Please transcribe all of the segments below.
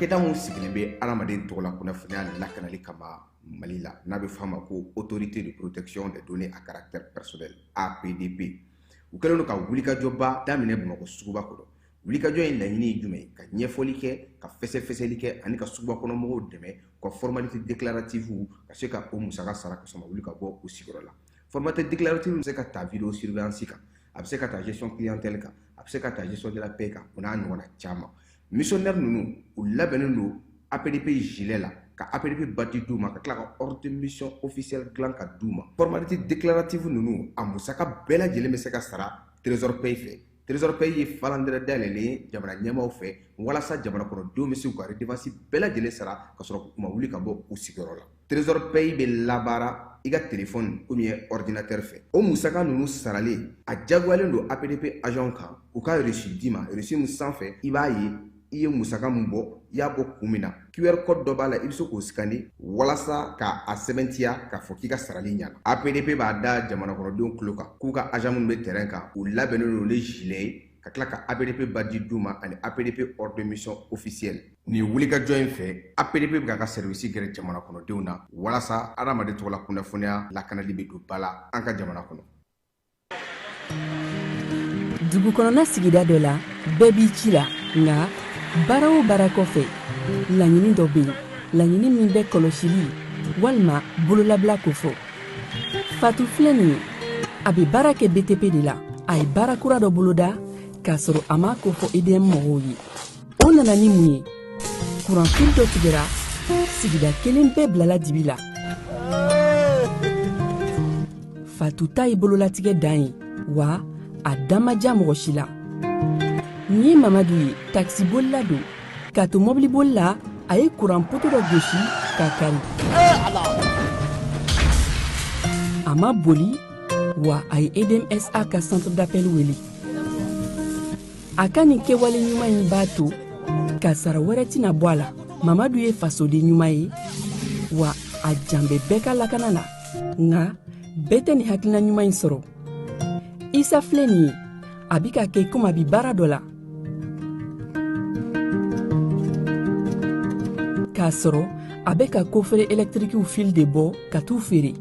Cakɛda min sigilen bɛ adamaden tɔgɔ la kunnafoniya lakanali kama Mali la, n'a bɛ f'a ma ko Autorité de protection des données à caractère personnel, APDP, u kɛlen don ka wulikajɔba daminɛ Bamakɔ suguba kɔnɔ. Wulikajɔ in laɲini ye jumɛn ye? Ka ɲɛfɔli kɛ, ka fɛsɛfɛsɛli kɛ ani ka suguba kɔnɔ mɔgɔw dɛmɛ u ka formalité déclarative ka se ka o musaka sara ka sɔrɔ ma wuli ka bɔ u sigiyɔrɔ la. Formalité déclarative bɛ se ka ta vidéo surveillance kan, a bɛ se ka ta gestion clientèle kan, a bɛ se ka ta gestion de la paie kan, o n'a ɲɔgɔnna caman. Missionnaire ninnu, u labɛnnen don APDP gilet la, ka APDP badge d'u ma, ka tila ka ordre de mission officielle dilan ka d'u ma. Formalité déclarative ninnu, a musaka bɛɛ lajɛlen bɛ se ka sara Trésor Pay fɛ. Trésor Pay ye falandɛrɛ dayɛlɛlen ye jamana ɲɛmaaw fɛ walasa jamana kɔnɔdenw bɛ se k'u ka redevance bɛɛ lajɛlen sara ka sɔrɔ u ma wuli ka bɔ u sigiyɔrɔ la. Trésor Pay bɛ labaara i ka téléphone ou bien ordinateur fɛ. O musaka ninnu saralen, a jagoyalen don APDP agent kan u ka reçu d'i ma. Reçu min sanfɛ i b'a ye i ye musaka min bɔ, i y'a bɔ kun min na. QR code dɔ b'a la, i bɛ se k'o scanner walasa ka a sɛbɛntiya k'a fɔ k'i ka sarali ɲana. APDP b'a da jamana kɔnɔdenw tulo kan k'u ka agent minnu bɛ terrain kan, u labɛnnen don ni gilet ye, ka tila ka APDP badge d'u ma ani APDP ordre de mission officielle. Nin wulikajɔ in fɛ, APDP bɛ k'a ka service gɛrɛ jamana kɔnɔdenw na walasa adamaden tɔgɔ la kunnafoniya lakanali bɛ don ba la an ka jamana kɔnɔ. Dugu kɔnɔna sigida dɔ la, bɛɛ b'i ci la, nka baara o baara kɔfɛ, laɲini dɔ bɛ yen, laɲini min bɛ kɔlɔsili walima bololabila kofɔ. Fatu filɛ nin ye, a bɛ baara kɛ BTP de la. A ye baara kura dɔ boloda k'a sɔrɔ a m'a kofɔ EDM mɔgɔw ye. O nana ni mun ye? Kuranfili dɔ tigɛra, sigida kelen bɛɛ bilala dibi la. Fatu ta ye bololatigɛ dan ye, wa a da ma diya mɔgɔ si la. Nin ye Mamadu ye, takisibolila don. K'a to mɔbiliboli la, a ye kuran poto dɔ gosi k'a kari. A ma boli, wa a ye EDMSA ka centre d'appel wele. A ka nin kɛwale ɲuman in b'a to kasara wɛrɛ tɛna bɔ a la. Mamadu ye fasoden ɲuman ye, wa a jan bɛ bɛɛ ka lakana la. Nka bɛɛ tɛ nin hakilina ɲuman in sɔrɔ. Isa filɛ nin ye, a bi ka kɛ komi a bi baara dɔ la, k'a sɔrɔ a bɛ ka kofere ɛlɛtirikiw fil de bɔ ka t'u feere.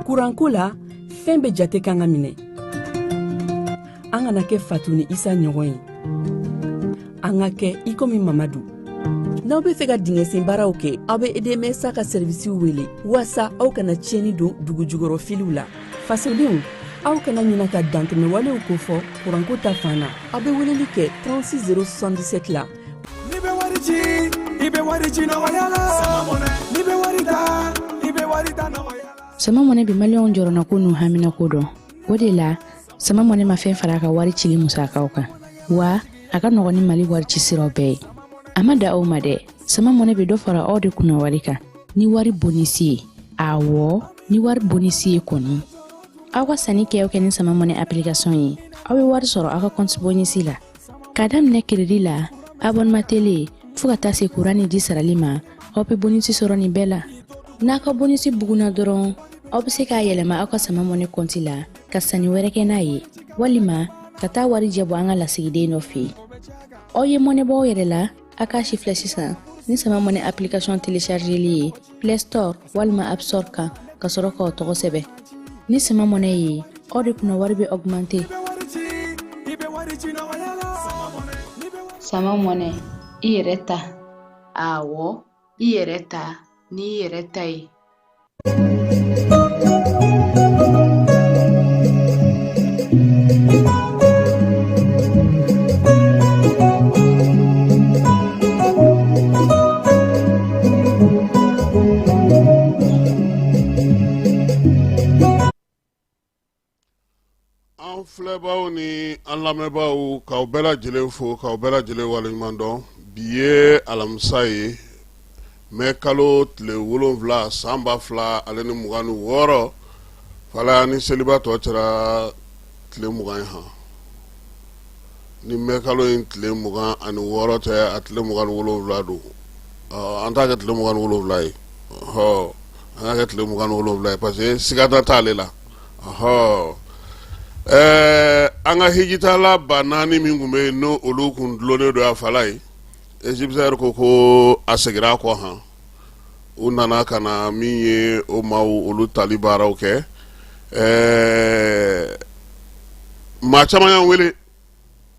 Kuranko la, fɛn bɛɛ jate kan ka minɛ. An kana kɛ Fatu ni Isa ɲɔgɔn ye, an ka kɛ i komi Mamadu. N'aw bɛ fɛ ka dingɛsen baaraw kɛ, aw bɛ EDMSA ka sɛrivisiw wele waasa aw kana tiɲɛni don dugujukɔrɔ filiw la. Fasodenw, aw kana ɲina ka dantɛmɛwalew kofɔ kuranko ta fan na. Aw bɛ weleli kɛ 36 077 la. N'i bɛ wari ci, i bɛ wari ci nɔgɔya la. N'i bɛ wari ta, i bɛ wari ta nɔgɔya la. Sama Mɔnɛ bɛ maliyɛnw jɔrɔnako n'u haminako dɔn. O de la, Sama Mɔnɛ ma fɛn fara a ka wari cili musakaw kan, wa a ka nɔgɔn ni Mali wari ci siraw bɛɛ ye. A ma da aw ma dɛ, Sama Mɔnɛ bɛ dɔ fara aw de kunna wari kan ni wari bonisi ye. Awɔ, ni wari bonisi ye kɔni. Aw ka sanni kɛ o kɛ ni Sama Mɔnɛ application ye, aw bɛ wari sɔrɔ aw ka compte bonisi la. K'a daminɛ crédit la, abonnement télé, fo ka taa se kuran ni ji sarali ma, aw bɛ bonisi sɔrɔ nin bɛɛ la. N'a ka bonisi bugunna dɔrɔn, aw bɛ se k'a yɛlɛma aw ka Sama Mɔnɛ kɔnti la ka sanni wɛrɛ kɛ n'a ye, walima ka taa warijɛ bɔ an ka lasigiden dɔ fɛ yen. Aw ye mɔnɛ bɔ aw yɛrɛ la, a k'a sifilɛ sisan ni Sama Mɔnɛ application téléchargeli ye Play Store walima App Store kan, ka sɔrɔ k'aw tɔgɔ sɛbɛn. Ni Sama Mɔnɛ ye, aw de kunna wari bɛ augmenter. Sama Mɔnɛ, i yɛrɛ ta. Awɔ, i yɛrɛ ta n'i yɛrɛ ta ye. An filɛbaaw ni an lamɛnbaaw, k'aw bɛɛ lajɛlen fo, k'aw bɛɛ lajɛlen waleɲuman dɔn. Bi ye alamisa ye, mɛ kalo tile 7 san 2026. Fala ni seliba tɔ cɛra tile 20 ye han. Ni mɛ kalo in tile 26 tɛ, a tile 27 don. An t'a kɛ tile 27 ye, ɔ an k'a kɛ tile 27 ye parce que siga da t'ale la. Ɔhɔ, Ɛɛ an ka hijitala 4000 min tun bɛ yen n'o olu kun dulonnen don a Falaye, Egyptair ko ko a seginna a kɔ han. U nana ka na min ye o maaw olu tali baaraw kɛ. Ɛɛ maa caman y'an wele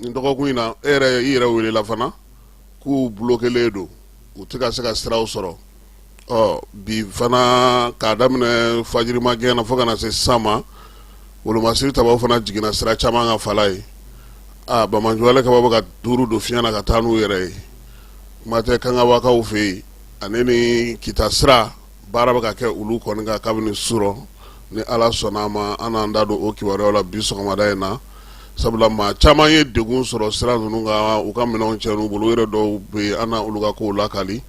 nin dɔgɔkun in na, e yɛrɛ i yɛrɛ welela fana k'u bulokelen don, u tɛ ka se ka siraw sɔrɔ. Ɔ bi fana k'a daminɛ fajirima gɛn na fo ka na se sisan ma, wolomasiri tabaw fana jiginna sira caman kan Falaye. Aa banbaanciwale kaba bɛ ka duuru don fiɲɛ na ka taa n'u yɛrɛ ye. Kuma tɛ Kangabakaw fɛ yen, ani ni Kita sira baara bɛ ka kɛ olu kɔni kan kabini surɔ. Ni Ala sɔnna a ma, an n'an da don o kibaruyaw la bi sɔgɔmada in na, sabula maa caman ye degun sɔrɔ sira ninnu kan, u ka minɛnw tiɲɛn'u bolo, u yɛrɛ dɔw bɛ yen, an na olu ka kow lakali.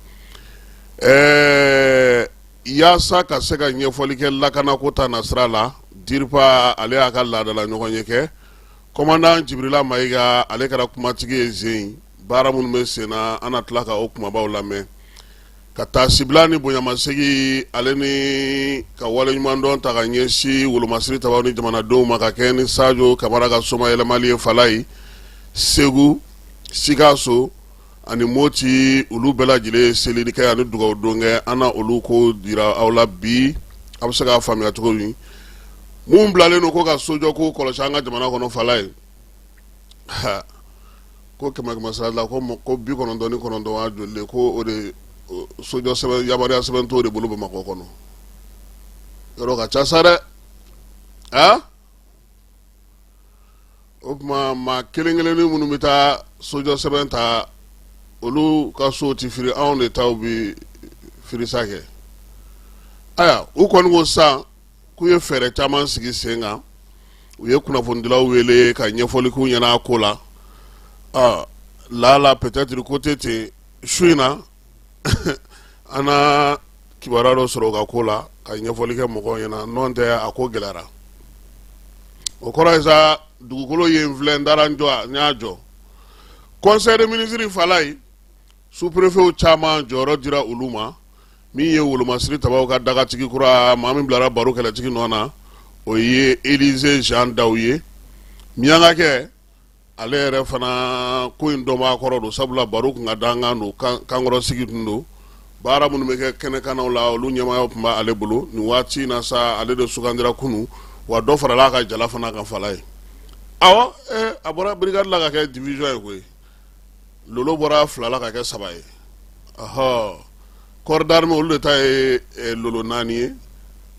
Ɛɛ yaasa ka se ka ɲɛfɔli kɛ lakanako ta nasira la, DIRPA ale y'a ka laadala ɲɔgɔnye kɛ. Commandant Jibirila Mayiga ale kɛra kumatigi ye zen. Baara minnu bɛ sen na, an na tila ka o kumabaw lamɛn. Ka taasibila ni bonyamasegin ale ni ka waleɲumandɔn ta ka ɲɛsin wolomasiri tabaw ni jamanadenw ma, ka kɛ ni Sajo Kamara ka somayɛlɛmali ye Falaye, Segu, Sikaso ani Moti, olu bɛɛ lajɛlen ye seli kɛ ani dugawu don kɛ. An na olu ko jira aw la bi, a bɛ se k'a faamuya cogo min. Mun bilalen don ko ka sojɔ ko kɔlɔsi an ka jamana kɔnɔ Falaye, ko kɛmɛ kɛmɛ sara la ko 99 waa joli ko o de sojɔ sɛbɛn yamaruya sɛbɛn t'o de bolo Bamakɔ kɔnɔ. Yɔrɔ ka ca sa dɛ. A o tuma maa kelen kelennin minnu bɛ taa sojɔ sɛbɛn ta, olu ka so tɛ firi, anw de taw bɛ firisa kɛ. Ayiwa, u kɔni ko sisan k'u ye fɛɛrɛ caman sigi sen kan. U ye kunnafonidilaw wele ka ɲɛfɔli k'u ɲɛna a ko la. Lala peut-être ko tɛ ten su in na, an na kibaruya dɔ sɔrɔ u ka ko la ka ɲɛfɔli kɛ mɔgɔw ɲɛna. N'o tɛ, a ko gɛlɛyara. O kɔrɔ ye sa, dugukolo ye n filɛ, n taara n jɔ, n y'a jɔ. Conseil des ministres Falaye, sous-préfetw caman jɔyɔrɔ dira olu ma. Min ye wolomasiri tabaw ka dagatigi kura, maa min bilara baro kɛlɛtigi nɔ na, o ye Elize Jean Daw ye. Miyankakɛ ale yɛrɛ fana ko in dɔnbaa kɔrɔ don, sabula baro kun ka dankan don, kankɔrɔsigi tun don. Baara minnu bɛ kɛ kɛnɛkannaw la, olu ɲɛmaaya tun b'ale bolo. Nin waati in na sa, ale de sugandira kunun, wa dɔ farala a ka jala fana kan Falaye. Awɔ, a bɔra brigade la ka kɛ division ye koyi. Lolo bɔra 2 la ka kɛ 3 ye. Ɔhɔ, corps d'armée olu de ta ye lolo 4 ye,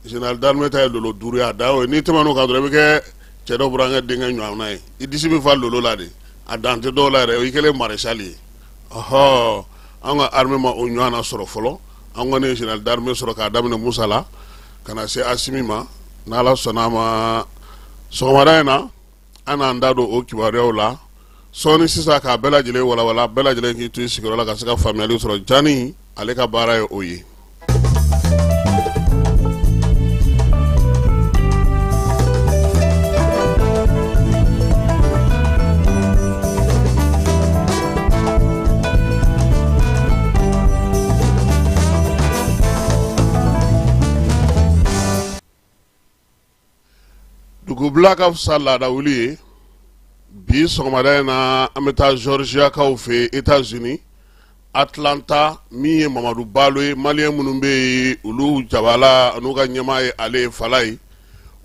général d'armée ta ye lolo 5 ye. A dan o ye. N'i tɛmɛn'o kan dɔrɔn, i bɛ kɛ cɛ dɔ burankɛ denkɛ ɲɔgɔnna ye. I disi bɛ fa lolo la de, a dan tɛ dɔw la yɛrɛ, i kɛlen maréchal ye. Ɔhɔ, an ka armée ma o ɲɔgɔnna sɔrɔ fɔlɔ. An kɔni ye général d'armée sɔrɔ k'a daminɛ Musa la ka na se Asimi ma. N'Ala sɔnna a ma, sɔgɔmada in na, an n'an da don o kibaruyaw la sɔɔni sisan k'a bɛɛ lajɛlen walawala, bɛɛ lajɛlen k'i to i sigiyɔrɔ la ka se ka faamuyali sɔrɔ. Jani ale ka baara ye o ye. Dugubila ka fisa laada wuli ye. Bi sɔgɔmada in na, an bɛ taa Georgiakaw fɛ yen, États-Unis, Atlanta. Min ye Mamadu Balo ye, maliyɛn minnu bɛ yen, olu jabala n'u ka ɲɛmaa ye ale ye Falaye.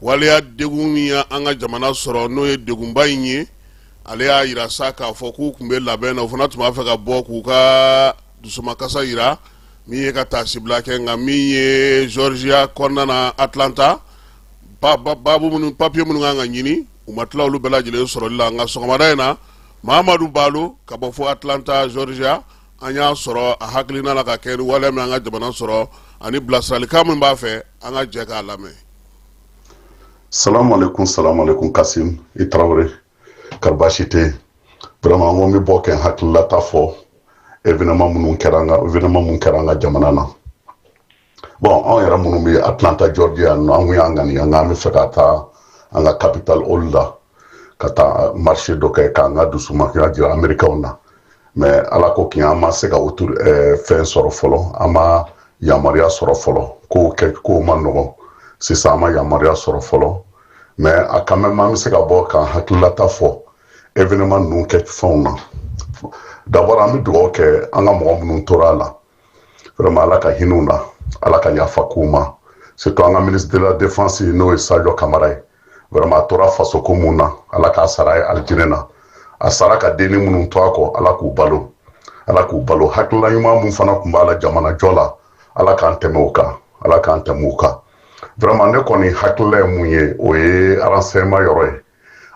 Waleya degun min ye an ka jamana sɔrɔ, n'o ye degunba in ye, ale y'a jira sa k'a fɔ k'u tun bɛ labɛn na, u fana tun b'a fɛ ka bɔ k'u ka dusumakasa jira, min ye ka taasibila kɛ. Nka min ye Georgia kɔnɔna na, Atlanta, babu minnu, papiye minnu kan ka ɲini, u ma tila olu bɛɛ lajɛlen sɔrɔli la. Nka sɔgɔmada in na, Mamadu Balo ka bɔ fo Atlanta, Georgia, an y'a sɔrɔ a hakilina la ka kɛ ni waleya min an ka jamana sɔrɔ ani bilasiralikan min b'a fɛ, an ka jɛ k'a lamɛn. Salamu alaikum, salamu alaikum Kasim i Tarawele, kari baasi tɛ yen? Vraiment, n ko n bɛ bɔ kɛ n hakililata fɔ événement minnu kɛra an ka événement mun kɛra an ka jamana na. Bon, anw yɛrɛ minnu bɛ Atlanta, Georgia yan nɔ, an kun y'an ŋaniya n k'an bɛ fɛ ka taa an ka Capitol Hall la ka taa marche dɔ kɛ k'an ka dusumakaya jira Américains na. Mais Ala ko tiɲɛ, an ma se ka autour fɛn sɔrɔ fɔlɔ, an ma yamaruya sɔrɔ fɔlɔ. Kow kɛ kow ma nɔgɔn sisan, an ma yamaruya sɔrɔ fɔlɔ. Mais a quand même an bɛ se ka bɔ k'an hakililata fɔ événement ninnu kɛ fɛnw na. D'abord an bɛ dugawu kɛ an ka mɔgɔ minnu tora a la, vraiment Ala ka hinɛ u na, Ala ka yafa k'u ma, surtout an ka ministre de la défense, n'o ye Sadio Kamara ye. Vraiment a tora fasoko mun na, Ala k'a sara ye alijinɛ na. A sara ka denni minnu to a kɔ, Ala k'u balo, Ala k'u balo. Hakilila ɲuman mun fana tun b'a la jamana jɔ la, Ala k'an tɛmɛ o kan, Ala k'an tɛmɛ o kan. Vraiment ne kɔni hakilila ye mun ye, o ye renseignement yɔrɔ ye.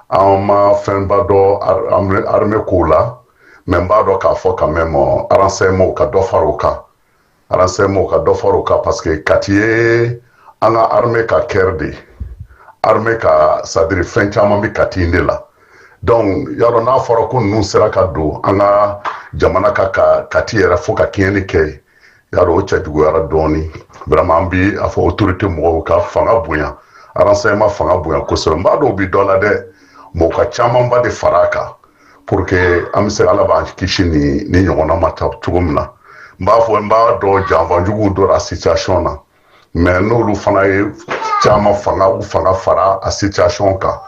An ma fɛnba dɔn armée kow la, mais n b'a dɔn k'a fɔ quand même renseignement ka dɔ fara o kan, renseignement ka dɔ fara o kan, parce que Kati ye an ka armée ka cœur de ye. Armée ka, c'est à dire fɛn caman bɛ Kati in de la. Donc yadɔ n'a fɔra ko ninnu sera ka don an ka jamana ka Kati yɛrɛ fo ka tiɲɛni kɛ, yadɔ o cɛjuguyara dɔɔni. Vraiment an bi a fɔ autorité mɔgɔw ka fanga bonya, renseignement fanga bonya kosɛbɛ. N b'a dɔn o bi dɔ la dɛ, mɔgɔ ka camanba de fara a kan pour que an bɛ se Ala b'an kisi ni ɲɔgɔnna ma cogo min na. N b'a fɔ n b'a dɔn janfanjuguw dɔra situation na, mais n'olu fana ye caman fanga u fanga fara a situation kan,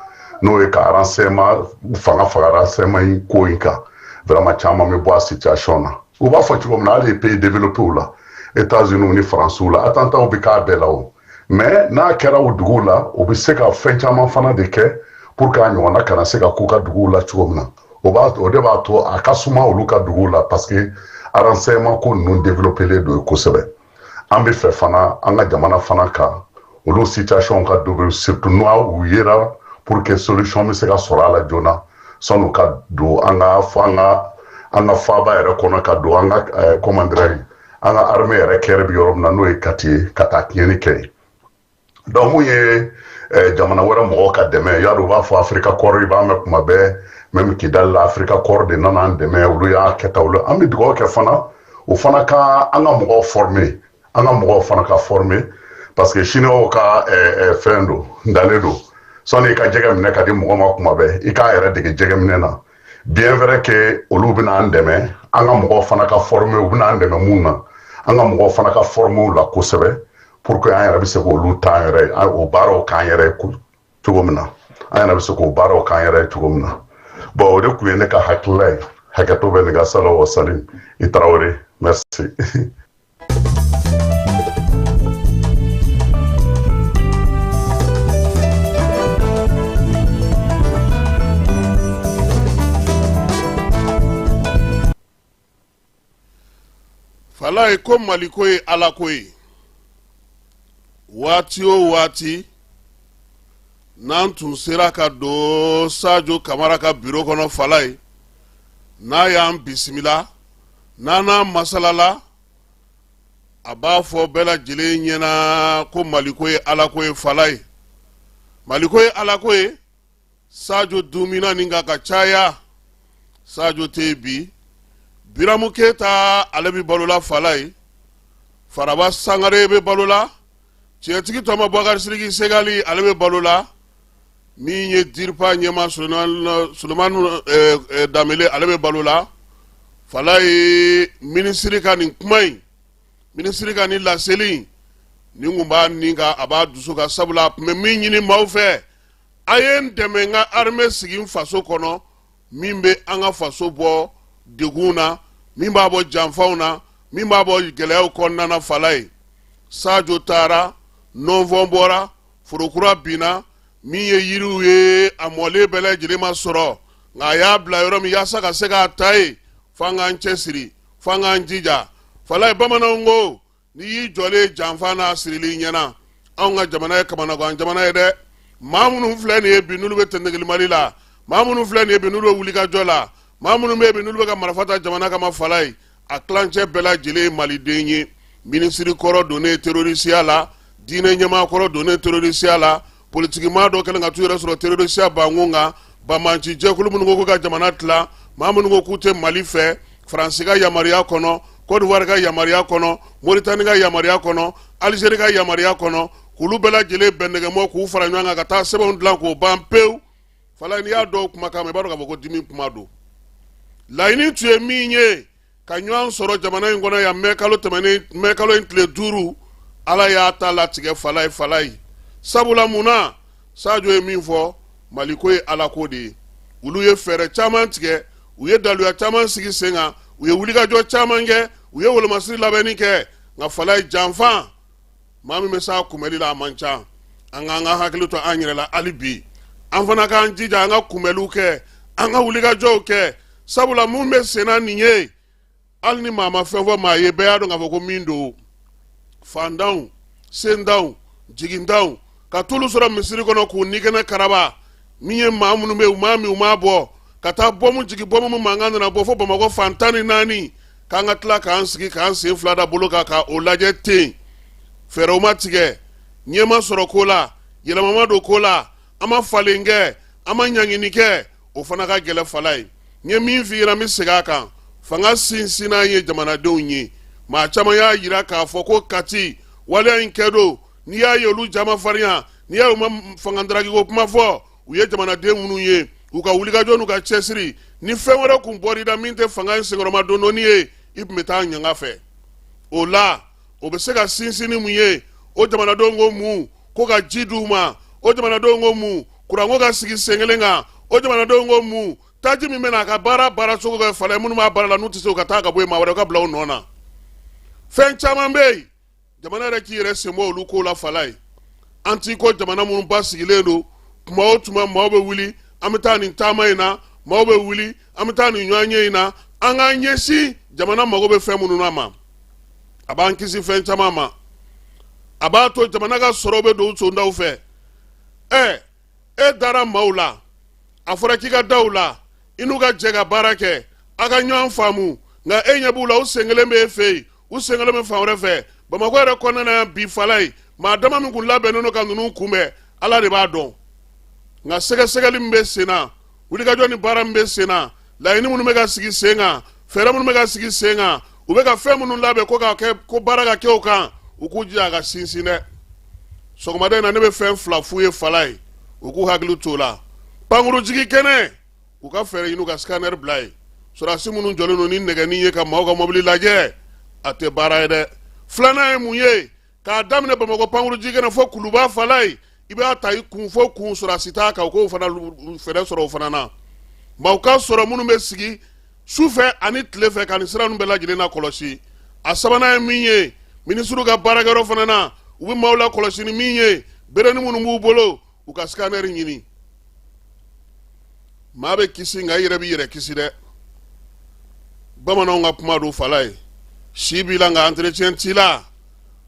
n'o ye ka renseignement u fanga fara renseignement in ko in kan, vraiment caman bɛ bɔ a situation na. U b'a fɔ cogo min na, hali pays développés la, États-Unis ni Faransiw la, attentats bɛ k'a bɛɛ la o, mais n'a kɛra o duguw la, u bɛ se ka fɛn caman fana de kɛ pour que a ɲɔgɔnna kana se ka k'u ka duguw la cogo min na. O b'a o de b'a to a ka suma olu ka duguw la, parce que renseignement ko ninnu développé don kosɛbɛ. An bɛ fɛ fana an ka jamana fana kan olu situation ka développer, surtout n'u u yera, pour que solution bɛ se ka sɔrɔ a la joona, san'u ka don an ka fɔ an ka faaba yɛrɛ kɔnɔ, ka don an ka, comment dirais-je, an ka armée yɛrɛ kɛrɛ bɛ yɔrɔ min na, n'o ye Kati ye, ka taa tiɲɛni kɛ yen. Donc mun ye jamana wɛrɛ mɔgɔw ka dɛmɛ, y'a dɔn u b'a fɔ Africa Corps, i b'a mɛn kuma bɛɛ, même Kidali la, Africa Corps de nana an dɛmɛ, olu y'a kɛ tan, olu. An bɛ dugawu kɛ fana o fana ka an ka mɔgɔw former, an ka mɔgɔw fana ka former, parce que chinois ka fɛn don ndalen don. Sɔnni i ka jɛgɛ minɛ ka di mɔgɔ ma kuma bɛɛ, i k'a yɛrɛ dege jɛgɛ minɛ na. Bien vrai que olu bɛna an dɛmɛ, an ka mɔgɔw fana ka former. U bɛna an dɛmɛ mun na, an ka mɔgɔw fana ka former u la kosɛbɛ, pour que an yɛrɛ bɛ se k'olu ta an yɛrɛ o baaraw k'an yɛrɛ cogo min na, an yɛrɛ bɛ se k'o baaraw k'an yɛrɛ cogo min na. Bon, o de tun ye ne ka hakilila ye. Hakɛto bɛ nin ka sala wa salim. I Tarawele, merci. Falaye ko Maliko ye Ala ko ye. Waati o waati n'an tun sera ka don Sajo Kamara ka biro kɔnɔ, Falaye, n'a y'an bisimila, n'an n'a masalala, a b'a fɔ bɛɛ lajɛlen ɲɛna ko Maliko ye Ala ko ye. Falaye, Maliko ye Ala ko ye. Sajo dumina nin kan ka caya. Sajo tɛ yen bi. Biramu Keyita, ale bɛ balo la. Falaye, Faraba Sangare bɛ balo la. Tiɲɛtigi Tɔma Bubakari Sidiki Segali, ale bɛ balo la. Min ye DIRPA ɲɛmaa Sulemani Danbele, ale bɛ balo la. Falaye, minisiri ka nin kuma in, minisiri ka nin laseli in, nin kun b'a nin kan, a b'a dusu kan, sabula a tun bɛ min ɲini maaw fɛ: a ye n dɛmɛ n ka armée sigi n faso kɔnɔ, min bɛ an ka faso bɔ degun na, min b'a bɔ janfaw na, min b'a bɔ gɛlɛyaw kɔnɔna na. Falaye, Sajo taara, nɔnfɔn bɔra, forokura binna, min ye yiriw ye, a mɔlen bɛɛ lajɛlen ma sɔrɔ, nka a y'a bila yɔrɔ min yaasa ka se k'a ta yen. F'an k'an cɛsiri, f'an k'an jija. Falaye, bamananw ko n'i y'i jɔlen janfa n'a sirili ɲɛna. Anw ka jamana ye kamanagan jamana ye dɛ. Maa minnu filɛ nin ye bi, n'olu bɛ tɛntɛgili Mali la, maa minnu filɛ nin ye bi, n'olu bɛ wulikajɔ la, maa minnu bɛ yen bi, n'olu bɛ ka marifa ta jamana kama, Falaye, a tilancɛ bɛɛ lajɛlen ye maliden ye. Minisiri kɔrɔ donnen terorisiya la, diinɛ ɲɛmaa kɔrɔ donnen terorisiya la, politikimaa dɔ kɛlen ka t'u yɛrɛ sɔrɔ terorisiya bankun kan, banbaanci jɛkulu minnu ko k'u ka jamana tila, maa minnu ko k'u tɛ Mali fɛ, Faransi ka yamaruya kɔnɔ, Côte d'Ivoire ka yamaruya kɔnɔ, Mauritanie ka yamaruya kɔnɔ, Algérie ka yamaruya kɔnɔ, k'olu bɛɛ lajɛlen bɛndɛgɛmɔ k'u fara ɲɔgɔn kan ka taa sɛbɛnw dilan k'o ban pewu. Falaye, n'i y'a dɔw kumakan mɛn, i b'a dɔn k'a fɔ ko dimi kuma don. Laɲini tun ye min ye ka ɲɔgɔn sɔrɔ jamana in kɔnɔ yan mɛ kalo tɛmɛnen, mɛ kalo in tile 5, Ala y'a ta latigɛ. Falaye, Falaye, sabula mun na Sajo ye min fɔ, Maliko ye Alako de ye. Olu ye fɛɛrɛ caman tigɛ, u ye daluya caman sigi sen kan, u ye wulikajɔ caman kɛ, u ye wolomasiri labɛnni kɛ, nka Falaye, janfa maa min bɛ s'a kunbɛli la, a man ca. An k'an ka hakili to an yɛrɛ la hali bi, an fana k'an jija an ka kunbɛliw kɛ, an ka wulikajɔw kɛ, sabula mun bɛ senna nin ye, hali ni maa ma fɛn fɔ maa ye, bɛɛ y'a dɔn k'a fɔ ko min don. Fantanw, sentanw, jigintanw ka t'olu sɔrɔ misiri kɔnɔ k'u nikɛnɛ karaba, min ye maa minnu bɛ yen u m'a min u m'a bɔ, ka taa bɔmu jigin, bɔmu min mankan nana bɔ fo Bamakɔ fan 14, k'an ka tila k'an sigi k'an sen fila da bolo kan ka o lajɛ ten. Fɛɛrɛw ma tigɛ, ɲɛ ma sɔrɔ ko la, yɛlɛma ma don ko la, an ma falen kɛ, an ma ɲangini kɛ, o fana ka gɛlɛn Falaye. N ye min f'i ɲɛna, n bɛ segin a kan, fanga sinsinnan ye jamanadenw ye. Maa caman y'a jira k'a fɔ ko Kati waleya in kɛ don, n'i y'a ye olu ja ma farinya, n'i y'a ye u ma fangadaragiko kuma fɔ, u ye jamanaden minnu ye, u ka wulikajɔ n'u ka cɛsiri, ni fɛn wɛrɛ kun bɔr'i da min tɛ fanga in senkɔrɔma dondonni ye, i tun bɛ taa ɲanga fɛ. O la, o bɛ se ka sinsin ni mun ye? O jamanadenw ko mun? Ko ka ji d'u ma. O jamanadenw ko mun? Kuranko ka sigi sen kelen kan. O jamanadenw ko mun? Taji min bɛna a ka baara baara cogo kɛ Falaye, minnu b'a baara la n'u tɛ se, u ka taa ka bɔ yen, maa wɛrɛ ka bila u nɔ na. Fɛn caman bɛ yen, jamana yɛrɛ k'i yɛrɛ sen bɔ olu ko la Falaye. An t'i ko jamana minnu ba sigilen don, tuma o tuma maaw bɛ wuli, an bɛ taa nin taama in na, maaw bɛ wuli, an bɛ taa nin ɲɔgɔnye in na. An k'an ɲɛsin jamana mago bɛ fɛn minnu na ma, a b'an kisi fɛn caman ma, a b'a to jamana ka sɔrɔ bɛ don sondaw fɛ. Ɛ, e dara maaw la, a fɔra k'i ka da u la, i n'u ka jɛ ka baara kɛ, a ka ɲɔgɔn faamu, nka e ɲɛ b'u la, u sen kelen bɛ e fɛ yen, u sen kelen bɛ fan wɛrɛ fɛ. Bamakɔ yɛrɛ kɔnɔna na yan bi Falaye, maa dama min kun labɛnnen don ka ninnu kunbɛn, Ala de b'a dɔn. Nka sɛgɛsɛgɛli min bɛ sen na, wulikajɔ ni baara min bɛ sen na, laɲini minnu bɛ ka sigi sen kan, fɛɛrɛ minnu bɛ ka sigi sen kan, u bɛ ka fɛn minnu labɛn ko ka kɛ ko baara ka kɛ o kan, u k'u jija a ka sinsin dɛ. Sɔgɔmada in na, ne bɛ fɛn fila f'u ye Falaye, u k'u hakili t'o la. Pankurujigi kɛnɛ, u ka fɛɛrɛ ɲini u ka scanner bila yen. Sɔrɔdasi minnu jɔlen don ni nɛgɛnin ye ka maaw ka mɔbili lajɛ, a tɛ baara ye dɛ. Filanan ye mun ye? K'a daminɛ Bamakɔ pankurujigi kɛnɛ fo Kuluba Falaye, i b'a ta i kun fo kun, sɔrɔdasi t'a kan, u k'o fana fɛɛrɛ sɔrɔ o fana na. Maaw ka sɔrɔ minnu bɛ sigi su fɛ ani tile fɛ ka nin sira ninnu bɛɛ lajɛlen na kɔlɔsi. A sabanan ye min ye, minisiriw ka baarakɛyɔrɔ fana na, u bɛ maaw la kɔlɔsi ni min ye, bereni minnu b'u bolo, u ka scanner ɲini. Maa bɛ kisi, nka i yɛrɛ b'i yɛrɛ kisi dɛ. Bamananw ka kuma don Falaye, si b'i la nka entretien t'i la,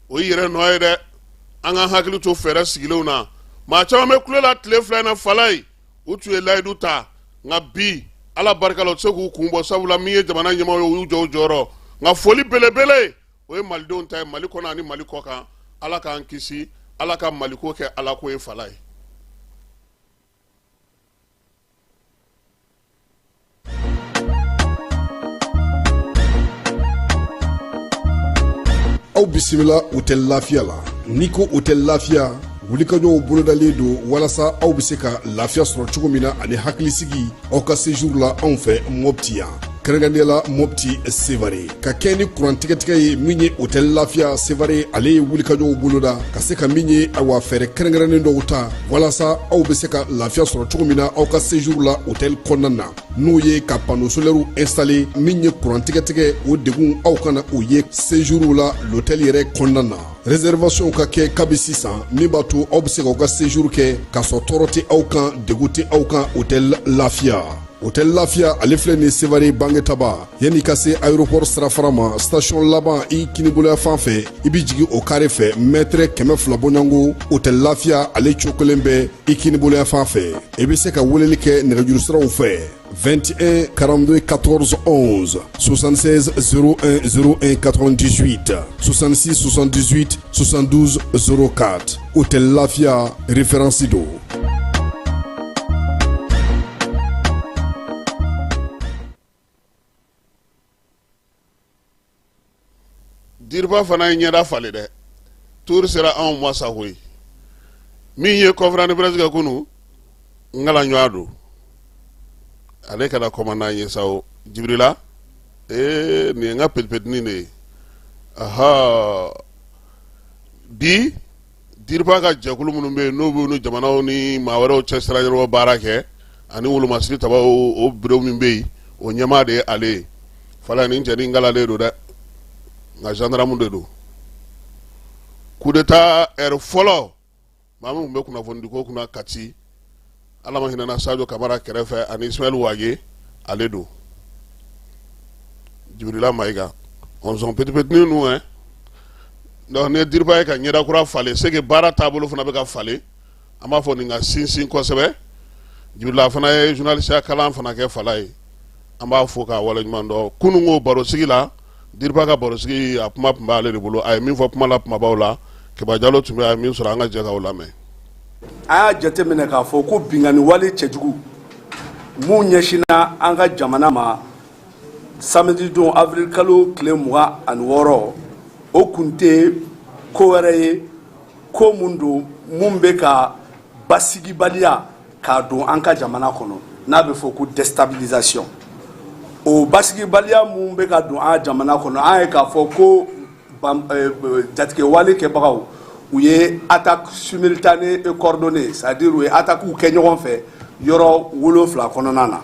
o y'i yɛrɛ nɔ ye dɛ. An ka hakili to fɛɛrɛ sigilenw na. Maa caman bɛ kule la tile fila in na Falaye, u tun ye layidu ta, nka bi Ala barika la, u tɛ se k'u kun bɔ, sabula min ye jamana ɲɛmaaw ye, u y'u jɔ u jɔyɔrɔ. Nka foli belebele, o ye malidenw ta ye, Mali kɔnɔ ani Mali kɔ kan. Ala k'an kisi, Ala ka Maliko kɛ Ala ko ye Falaye. Aw bisimila Hôtel Lafiya la. N'i ko Hôtel Lafiya, wulikajɔw bolodalen don walasa aw bɛ se ka lafiya sɔrɔ cogo min na ani hakilisigi aw ka séjour la anw fɛ Mopti yan, kɛrɛnkɛrɛnnenya la Mopti Sevare. Ka kɛ ni kuran tigɛtigɛ ye, min ye Hôtel Lafiya Sevare, ale ye wulikajɔw boloda ka se ka min ye, awa, fɛɛrɛ kɛrɛnkɛrɛnnen dɔw ta walasa aw bɛ se ka lafiya sɔrɔ cogo min na aw ka séjour la hôtel kɔnɔna na, n'o ye ka panneau solaire installer. Min ye kuran tigɛtigɛ, o degun aw kana o ye séjour la l'hôtel yɛrɛ kɔnɔna na. Réservation ka kɛ kabi sisan, min b'a to aw bɛ se k'aw ka séjour kɛ k'a sɔrɔ tɔɔrɔ tɛ aw kan, degun tɛ aw kan. Hôtel Lafiya, Hôtel Lafiya, ale filɛ nin Sevare Bangetaba, yanni ka se aéroport sirafara ma, station laban i kiniboloya fan fɛ, i bɛ jigin o kare fɛ, mètre 200 bɔɲɔgɔnko, Hôtel Lafiya ale cogo kelen bɛ i kiniboloya fan fɛ. I bɛ se ka weleli kɛ nɛgɛjuru siraw fɛ: 21 42 14 11, 76 01 01 98, 66 78 72 04. Hôtel Lafiya, référence don. Diriba fana ye ɲɛda falen dɛ. Tour sera anw ma sa koyi. Min ye conférence de presse kɛ kunun, n kalanɲɔgɔn don, ale kɛra commandant ye sa o. Jibirila, ee, nin ye n ka petipetinin de ye. Aha, bi DIRPA ka jɛkulu minnu bɛ yen n'u b'u ni jamanaw ni maa wɛrɛw cɛ sira ɲɛnabɔ baara kɛ ani wolomasiri tabaw o bureau min bɛ yen o ɲɛmaa de ye ale ye. Fala nin cɛnin kalalen don dɛ, nka gendarme de don. Coup d'état ɛri fɔlɔ maa min tun bɛ kunnafonidiko kunna Kati, Ala ma hinɛna Sajo Kamara kɛrɛfɛ ani Ismaël Wage, ale don. Jibirila Mayiga ɔnzɔn petit petit ninnu hein. Donc ni ye DIRPA ye ka ɲɛda kura falen, c'est que baara taabolo fana bɛ ka falen. An b'a fɔ nin ka sinsin kosɛbɛ. Jibirila fana ye journaliste kalan fana kɛ fala ye, an b'a fo k'a waleɲuman dɔn. Kununko barosigi la, DIRPA ka barosigi, a kuma tun b'ale de bolo. A ye min fɔ kuma la kumabaw la, Keba Jalo tun bɛ, a ye min sɔrɔ, an ka jɛ k'o lamɛn. An y'a jateminɛ k'a fɔ ko binkanni wale cɛjugu mun ɲɛsinna an ka jamana ma samedi don avril kalo tile 26, o kun tɛ ko wɛrɛ ye, ko mun don mun bɛ ka basigibaliya k'a don an ka jamana kɔnɔ, n'a bɛ fɔ ko déstabilisation. O basigibaliya mun bɛ ka don an ka jamana kɔnɔ, an ye k'a fɔ ko jatigɛwale kɛbagaw, u ye attaque simultanée et coordonnée, c'est à dire u ye attaque kɛ ɲɔgɔn fɛ yɔrɔ 7 kɔnɔna na.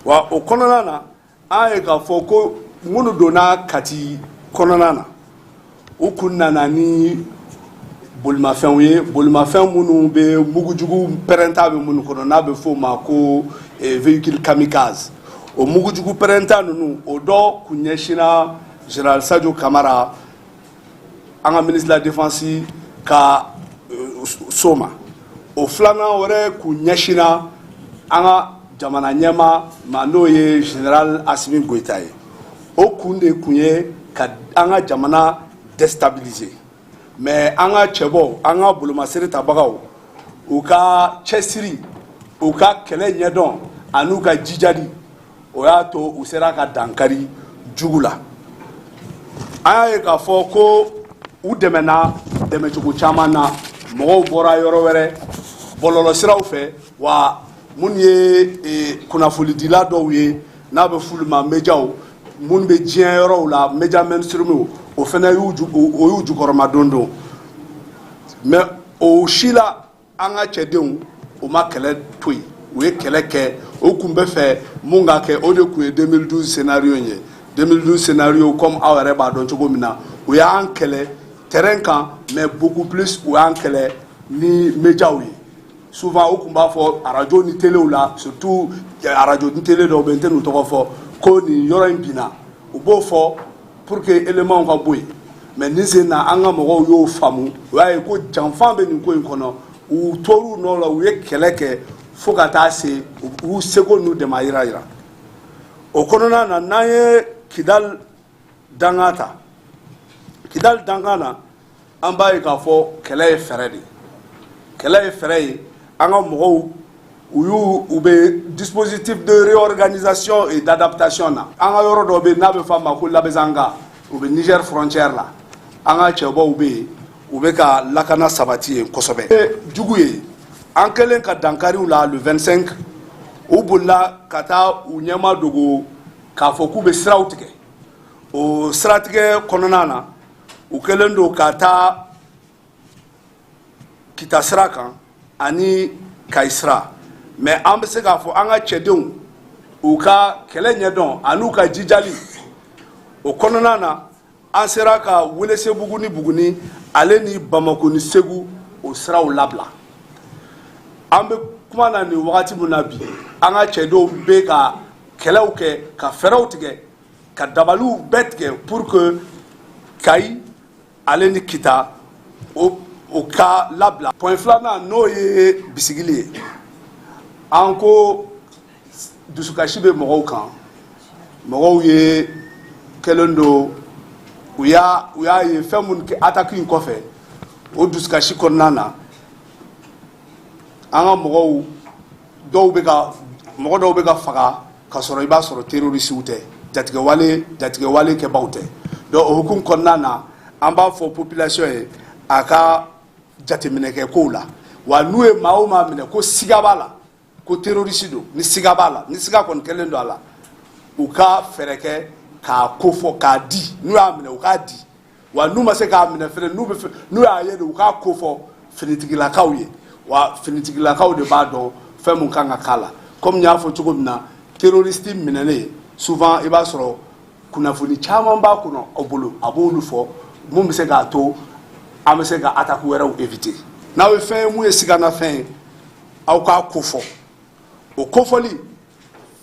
Wa o kɔnɔna na, an ye k'a fɔ ko minnu donna Kati kɔnɔna na, u kun nana ni bolimafɛnw ye, bolimafɛn minnu bɛ mugujugu pɛrɛnta bɛ minnu kɔnɔ, n'a bɛ f'o ma ko véhicule kamikaze. O mugujugu pɛrɛnta ninnu, o dɔ kun ɲɛsinna général Sadio Kamara, an ka ministre de la défense ka so ma. O filanan wɛrɛ kun ɲɛsinna an ka jamana ɲɛmaa ma, n'o ye général Assimi Goïta ye. O kun de kun ye ka an ka jamana déstabiliser. Mais an ka cɛbɔw, an ka bolomasiri tabagaw, u ka cɛsiri, u ka kɛlɛ ɲɛdɔn an'u ka jijali, o y'a to u sera ka dankari jugu la. An y'a ye k'a fɔ ko u dɛmɛna dɛmɛcogo caman na, mɔgɔw bɔra yɔrɔ wɛrɛ bɔlɔlɔsiraw fɛ, wa minnu ye kunnafonidila dɔw ye, n'a bɛ f'olu ma médiaw, minnu bɛ diɲɛ yɔrɔw la, média mainstream, o fana y'u o y'u jukɔrɔma don don. Mais o si la, an ka cɛdenw, u ma kɛlɛ to yen, u ye kɛlɛ kɛ. O kun bɛ fɛ mun ka kɛ, o de kun ye 2012 scénario in ye. 2012 scénario, comme aw yɛrɛ b'a dɔn cogo min na, u y'an kɛlɛ terrain kan, mais beaucoup plus u y'an kɛlɛ ni médiaw ye. Souvent u kun b'a fɔ arajo ni telew la, surtout arajo ni télé dɔw bɛ yen, n tɛ n'u tɔgɔ fɔ, ko nin yɔrɔ in binna. U b'o fɔ pour que éléments ka bɔ yen. Mais nin sen na, an ka mɔgɔw y'o faamu, u y'a ye ko janfan bɛ nin ko in kɔnɔ. U tor'u nɔ la, u ye kɛlɛ kɛ fo ka taa se u y'u seko n'u dɛmɛ yira. O kɔnɔna na, n'an ye Kidal dankan ta, Kidal dankan na, an b'a ye k'a fɔ kɛlɛ ye fɛɛrɛ de ye, kɛlɛ ye fɛɛrɛ ye. An ka mɔgɔw, u y'u u bɛ dispositif de réorganisation et d'adaptation na. An ka yɔrɔ dɔ bɛ yen n'a bɛ fɔ a ma ko Labezanga, u bɛ Niger frontière la. An ka cɛbaw bɛ yen, u bɛ ka lakana sabati yen kosɛbɛ. Jugu ye an kɛlen ka dankariw la le 25, u bolila ka taa u ɲɛma dogo k'a fɔ k'u bɛ siraw tigɛ. O siratigɛ kɔnɔna na, u kɛlen don ka taa Kita sira kan ani Kayi sira. Mais an bɛ se k'a fɔ an ka cɛdenw, u ka kɛlɛ ɲɛdɔn an'u ka jijali, o kɔnɔna na, an sera ka Welesebugu ni Buguni ale ni Bamako ni Segu, o siraw labila. An bɛ kuma na nin wagati min na bi, an ka cɛdenw bɛ ka kɛlɛw kɛ, ka fɛɛrɛw tigɛ, ka dabaliw bɛɛ tigɛ pour que Kayi ale ni Kita, o ka labila. Point filanan, n'o ye bisigili ye, an ko dusukasi bɛ mɔgɔw kan. Mɔgɔw ye kɛlen don, u y'a ye fɛn minnu kɛ attaque in kɔfɛ. O dusukasi kɔnɔna na, an ka mɔgɔw dɔw bɛ ka, mɔgɔ dɔw bɛ ka faga ka sɔrɔ i b'a sɔrɔ terroristew tɛ, jatigɛwale kɛbaw tɛ. Donc o hukumu kɔnɔna na, an b'a fɔ population ye a ka jateminɛ kɛ kow la. Wa n'u ye maa o maa minɛ ko siga b'a la ko terroriste don, ni siga b'a la, ni siga kɔni kɛlen don a la, u ka fɛɛrɛ kɛ k'a ko fɔ k'a di. N'u y'a minɛ, u k'a di. Wa n'u ma se k'a minɛ fɛnɛ, n'u bɛ fɛ, n'u y'a ye de, u k'a ko fɔ. finitigilakaw ye, wa finitigilakaw de b'a dɔn fɛn mun kan ka k'a la. Comme n y'a fɔ cogo min na, terroriste minɛnen, souvent i b'a sɔrɔ kunnafoni caman b'a kɔnɔ aw bolo, a b'olu fɔ mun bɛ se k'a to an bɛ se ka attaque wɛrɛw éviter. N'aw ye fɛn ye mun ye siganafɛn ye, aw k'a ko fɔ. O kofɔli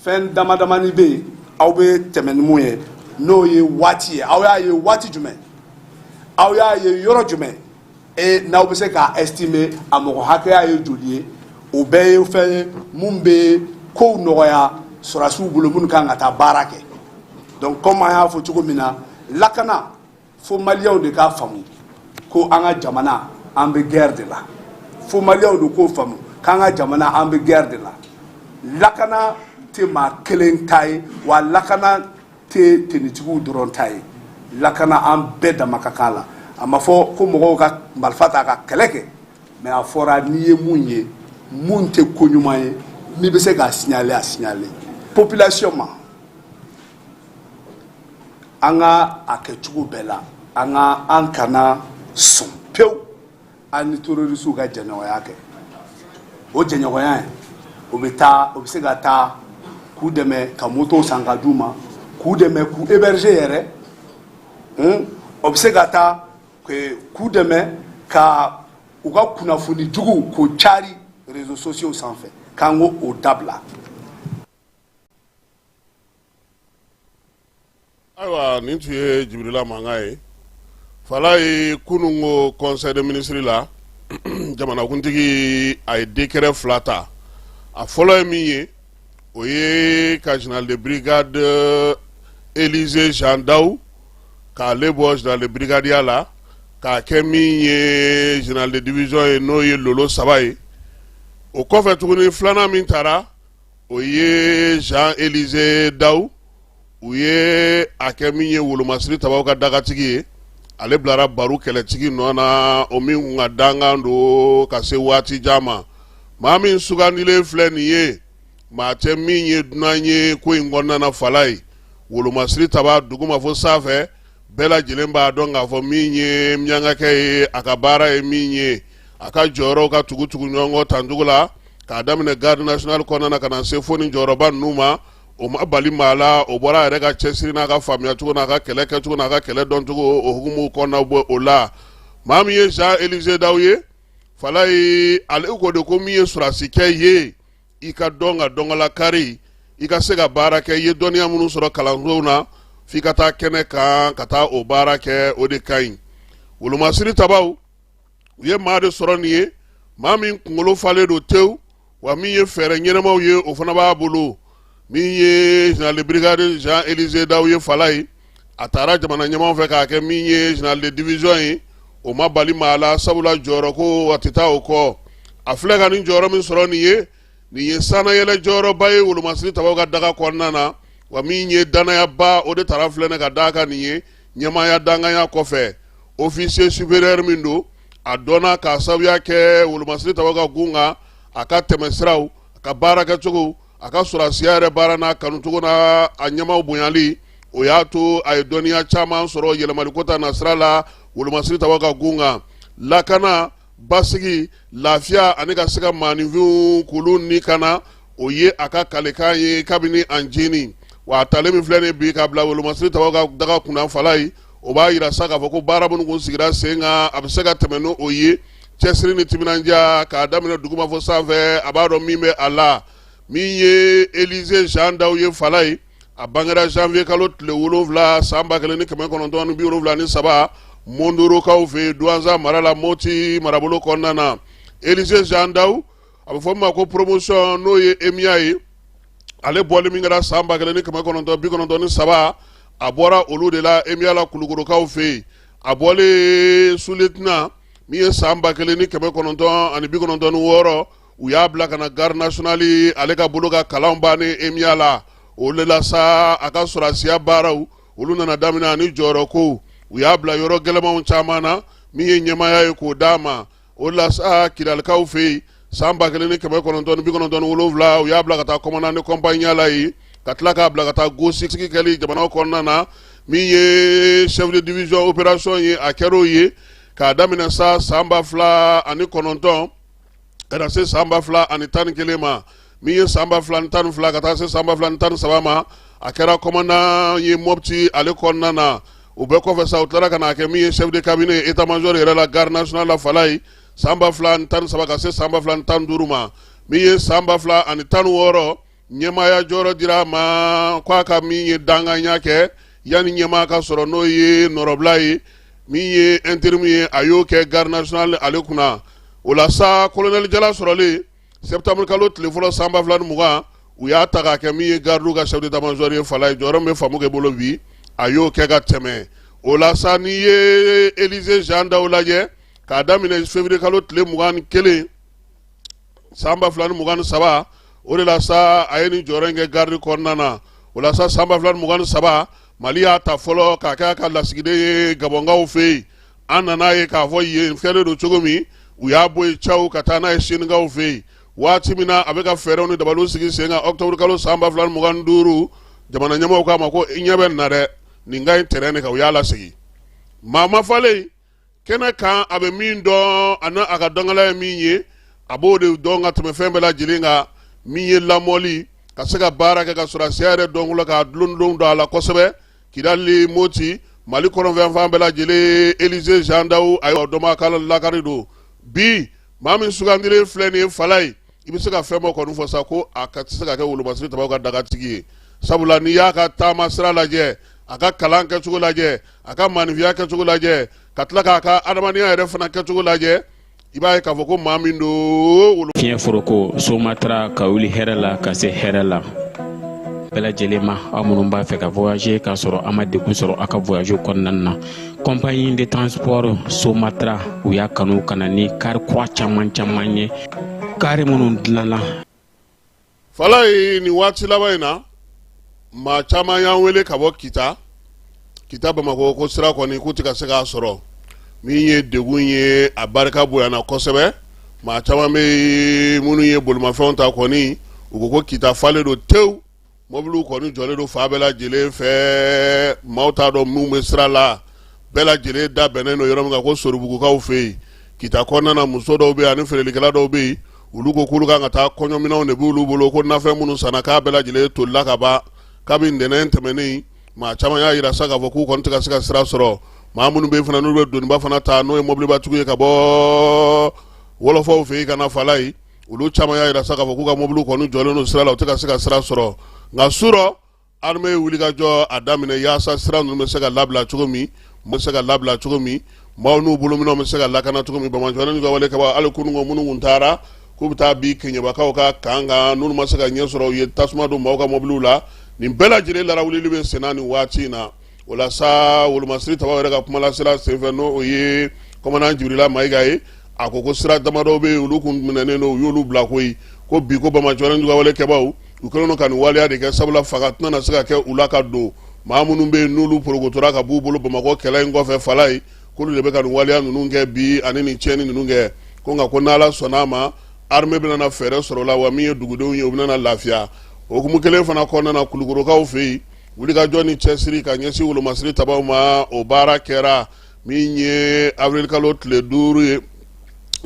fɛn dama damani bɛ yen aw bɛ tɛmɛ ni mun ye, n'o ye waati ye. Aw y'a ye waati jumɛn, aw y'a ye yɔrɔ jumɛn, e n'aw bɛ se k'a estimer a mɔgɔ hakɛya ye joli ye. O bɛɛ ye fɛn ye mun bɛ kow nɔgɔya sɔrɔdasiw bolo minnu kan ka taa baara kɛ. Donc comme an y'a fɔ cogo min na, lakana, fo maliyɛnw de k'a faamu ko an ka jamana, an bɛ guerre de la. Fo maliyɛnw de k'o faamu k'an ka jamana, an bɛ guerre de la. Lakana tɛ maa kelen ta ye, wa lakana tɛ tenitigiw dɔrɔn ta ye. Lakana, an bɛɛ dama ka kan la. A ma fɔ ko mɔgɔw ka marifa ta ka kɛlɛ kɛ, mais a fɔra n'i ye mun ye mun tɛ ko ɲuman ye, n'i bɛ se k'a signaler, a signaler population ma. An ka a kɛ cogo bɛɛ la, an ka an kana sɔn pewu an ni terrorisiw ka jɛɲɔgɔnya kɛ. O jɛɲɔgɔnya in, o bɛ taa, o bɛ se ka taa k'u dɛmɛ ka motow san ka d'u ma, k'u dɛmɛ k'u héberger yɛrɛ, o bɛ se ka taa k'u dɛmɛ ka u ka kunnafoni juguw k'o cari réseaux sociaux sanfɛ, k'an k'o dabila. Ayiwa, nin tun ye Jibirila mankan ye. Falaye, kunun ko conseil des ministres la, jamanakuntigi a ye décret fila ta. A fɔlɔ ye min ye, o ye ka général de brigade Élisée Jean Daou k'ale bɔ général de brigade la k'a kɛ min ye général de division ye, n'o ye lolo 3 ye. O kɔfɛ tuguni, filanan min taara, o ye Jean Élisée Daou, u ye a kɛ min ye wolomasiri tabaw ka dagatigi ye. Ale bilara Baru kɛlɛtigi nɔ na, o min kun ka dankan don ka se waati jan ma. Maa min sugandilen filɛ nin ye, maa tɛ min ye dunan ye ko in kɔnɔna na. Falaye, wolomasiri taba duguma fo sanfɛ, bɛɛ lajɛlen b'a dɔn k'a fɔ min ye miyankakɛ ye, a ka baara ye min ye, a ka jɔyɔrɔw ka tugutugu ɲɔgɔn kɔ tancogo la, k'a daminɛ garde nationale kɔnɔna na ka na se fo ni jɔyɔrɔba ninnu ma. O ma bali maa la, o bɔra a yɛrɛ ka cɛsiri n'a ka faamuya cogo n'a ka kɛlɛ kɛcogo n'a ka kɛlɛ dɔncogo, o hukumu kɔnɔna bɔ o la. Maa min ye Jean Élisée Daou ye, Falaye, ale ko de ko min ye sɔrɔdasikɛ ye, i ka dɔn ka dɔnkala kari, i ka se ka baara kɛ. I ye dɔnniya minnu sɔrɔ kalansow na, f'i ka taa kɛnɛ kan ka taa o baara kɛ, o de ka ɲi. Wolomasiri tabaw, u ye maa de sɔrɔ nin ye, maa min kunkolo falen don tewu, wa min ye fɛɛrɛ ɲɛnamaw ye, o fana b'a bolo. Min ye général de brigade Jean Élisée Daou ye, Falaye, a taara jamana ɲɛmaaw fɛ k'a kɛ min ye général de division ye. O ma bali maa la, sabula jɔyɔrɔ ko a tɛ taa o kɔ. A filɛ ka nin jɔyɔrɔ min sɔrɔ nin ye, nin ye sannayɛlɛ jɔyɔrɔba ye wolomasiri tabaw ka daga kɔnɔna na, wa min ye dannayaba, o de taara filɛ ka d'a kan nin ye ɲɛmaaya danganya kɔfɛ. Officier supérieur min don, a dɔnna k'a sababuya kɛ wolomasiri tabaw ka gun kan, a ka tɛmɛsiraw, a ka baarakɛcogo, a ka sɔrɔdasiya yɛrɛ baara n'a kanucogo n'a a ɲɛmaaw bonyali, o y'a to a ye dɔnniya caman sɔrɔ yɛlɛmaliko ta nasira la wolomasiri tabaw ka gun kan. Lakana, basigi, lafiya ani ka se ka maaninfinw k'olu ni kana, o ye a ka kalekan ye kabini an jeni. Wa a talen min filɛ nin bi ka bila wolomasiri tabaw ka daga kunna, Falaye, o b'a yira sa k'a fɔ ko baara minnu kun sigira sen kan, a bɛ se ka tɛmɛ n'o o ye. Cɛsiri ni timinandiya, k'a daminɛ duguma fo sanfɛ, a b'a dɔn min bɛ a la. Min ye Élisée Jean Daou ye, Falaye, a bangera janvier kalo tile 7 san 1973 Mondorokaw fɛ yen, Douentza mara la, Moti marabolo kɔnɔna na. Élisée Jean Daou, a bɛ fɔ min ma ko promotion, n'o ye EMIA ye, ale bɔli min kɛra san 1993, a bɔra olu de la EMIA la Kulukorokaw fɛ yen. A bɔlen sous-lieutenant min ye san 1996, u y'a bila ka na garde nationale, ale ka bolo ka kalan bannen EMIA la. O de la sa, a ka sɔrɔdasiya baaraw, olu nana daminɛ ani jɔyɔrɔkow. U y'a bila yɔrɔ gɛlɛmanw caman na, min ye ɲɛmaaya ye k'o d'a ma. O la sa, Kidalikaw fɛ yen, san 1997, u y'a bila ka taa commandant de compagnie la yen, ka tila k'a bila ka taa gosigi kɛli jamana kɔnɔna na. Min ye chef de division opération ye, a kɛra o ye. K'a daminɛ sa san 2009 ka na se san 2011 ma, min ye san 2012 ka taa se san 2013 ma, a kɛra commandant ye Mopti ale kɔnɔna na. O bɛɛ kɔfɛ sa, u tilara ka n'a kɛ min ye chef de cabinet état major yɛrɛ la garde nationale la Falayi, san 2013 ka se san 2015 ma. Min ye san 2016, ɲɛmaaya jɔyɔrɔ dira a ma ko a ka min ye danganya kɛ yanni ɲɛmaa ka sɔrɔ, n'o ye nɔrɔbila ye, min ye intérim ye, a y'o kɛ garde nationale ale kunna. O la sa, colonel jala sɔrɔlen septembre kalo tile fɔlɔ san 2020, u y'a ta k'a kɛ min ye garde ka chef d'état major ye Falayi. Jɔyɔrɔ min bɛ Famukɛ bolo bi, a y'o kɛ ka tɛmɛ. O la sa, n'i ye Élisée Jean Dawu lajɛ, k'a daminɛ février kalo tile 21 san 2023, o de la sa a ye nin jɔyɔrɔ in kɛ garde kɔnɔna na. O la sa, san 2023, Mali y'a ta fɔlɔ k'a kɛ a ka lasigiden ye Gabɔnkaw fɛ yen. An nana ye k'a fɔ yen kɛlen don cogo min, u y'a bɔ yen caw ka taa n'a ye Sinigaw fɛ yen. Waati min na a bɛ ka fɛɛrɛw ni dabaliw sigi sen kan, octobre kalo san 2025, jamana ɲɛmaaw k'a ma ko i ɲɛ bɛ nin na dɛ, nin ka ɲi terrain de kan, u y'a lasegin. Maa ma falen kɛnɛ kan, a bɛ min dɔn ani a ka dɔnkala ye min ye, a b'o de dɔn ka tɛmɛ fɛn bɛɛ lajɛlen kan. Min ye lamɔli, ka se ka baara kɛ ka sɔrɔdasiya yɛrɛ dɔn la, k'a dulon don a la kosɛbɛ. Kidali, Moti, Mali kɔrɔnfɛ fan bɛɛ lajɛlen, Élisée Jean Dawu, a ye dɔnbaga lakari don. Bi maa min sugandilen filɛ nin ye Falayi, i bɛ se ka fɛn bɔ kɔni fɔ sa ko a ka tɛ se ka kɛ wolomasiri tabaw ka dagatigi ye, sabula n'i y'a ka taama sira lajɛ, a ka kalan kɛcogo lajɛ, a ka maninfinya kɛcogo lajɛ, ka tila k'a ka adamadenya yɛrɛ fana kɛcogo lajɛ, i b'a ye k'a fɔ ko maa min don. Fiɲɛ foroko Somatra ka wuli hɛrɛ la ka se hɛrɛ la bɛɛ lajɛlen ma. Aw minnu b'a fɛ ka voyager k'a sɔrɔ a ma degun sɔrɔ aw ka voyage kɔnɔna na, compagnie de transport Somatra, u y'a kanu ka na ni kari kura caman caman ye, kari minnu dilanna. Falayi, nin waati laban in na, maa caman y'an wele ka bɔ Kita, Kita Bamakɔ, ko sira kɔni k'u tɛ ka se k'a sɔrɔ, min ye degun ye, a barika bonyana kosɛbɛ. Maa caman bɛ yen minnu ye bolimafɛnw ta kɔni, u ko ko Kita falen don tewu, mɔbiliw kɔni jɔlen don fan bɛɛ lajɛlen fɛ, maaw t'a dɔn minnu bɛ sira la. Bɛɛ lajɛlen da bɛnnen don yɔrɔ min kan, ko Soribugukaw fɛ yen, Kita kɔnɔna na, muso dɔw bɛ yen ani feerelikɛla dɔw bɛ yen, olu ko k'olu kan ka taa kɔɲɔminɛnw de b'olu bolo, ko nafɛn minnu sanna k'a bɛɛ lajɛlen tolila ka ban kabi ntɛnɛn tɛmɛnen. Maa caman y'a jira sa k'a fɔ k'u kɔni tɛ ka se ka sira sɔrɔ. Maa minnu bɛ yen fana n'olu bɛ doniba fana ta, n'o ye mɔbilibatigiw ye ka bɔ wɔlɔfɔw fɛ yen ka na Falayi, olu caman y'a jira sa k'a fɔ k'u ka mɔbiliw kɔni jɔlen don sira la, u tɛ ka se ka sira sɔrɔ. Nka surɔ, armée ye wulikajɔ a daminɛ yaasa sira ninnu bɛ se ka labila cogo min, bɛ se ka labila cogo min, maaw n'u bolominɛnw bɛ se ka lakana cogo min. Banbaanci ka wale kaba, hali kunun ko minnu tun taara k'u bɛ taa bin Keɲebakaw ka kan kan, n'olu ma se ka ɲɛ sɔrɔ, u ye tasuma don maaw ka mɔbiliw la. Nin bɛɛ lajɛlen larawulili bɛ senna nin waati in na. O la sa, wolomasiri tabaw yɛrɛ ka kumalasela senfɛ, n'o o ye commandant Jibirila Mayiga ye, a ko ko sira damadɔw bɛ yen, olu kun minɛnen don, u y'olu bila koyi, ko bi ko banbaanci juguwale kɛbaw, u kɛlen don ka nin waleya de kɛ, sabula fanga tɛna se ka kɛ u la ka don. Maa minnu bɛ yen n'olu porokotora ka b'u bolo Bamakɔ kɛlɛ in kɔfɛ Falayi, k'olu de bɛ ka nin waleya ninnu kɛ bi ani nin tiɲɛni ninnu kɛ. Ko nka ko n'Ala sɔnna a ma, armée bɛna na fɛɛrɛ sɔrɔ o la, wa min ye dugudenw ye, u bɛna na lafiya. O hukumu kelen fana kɔnɔna na, Kulukorokaw fɛ yen, wulikajɔ ni cɛsiri ka ɲɛsin wolomasiri tabaw ma, o baara kɛra min ye avril kalo tile 5 ye,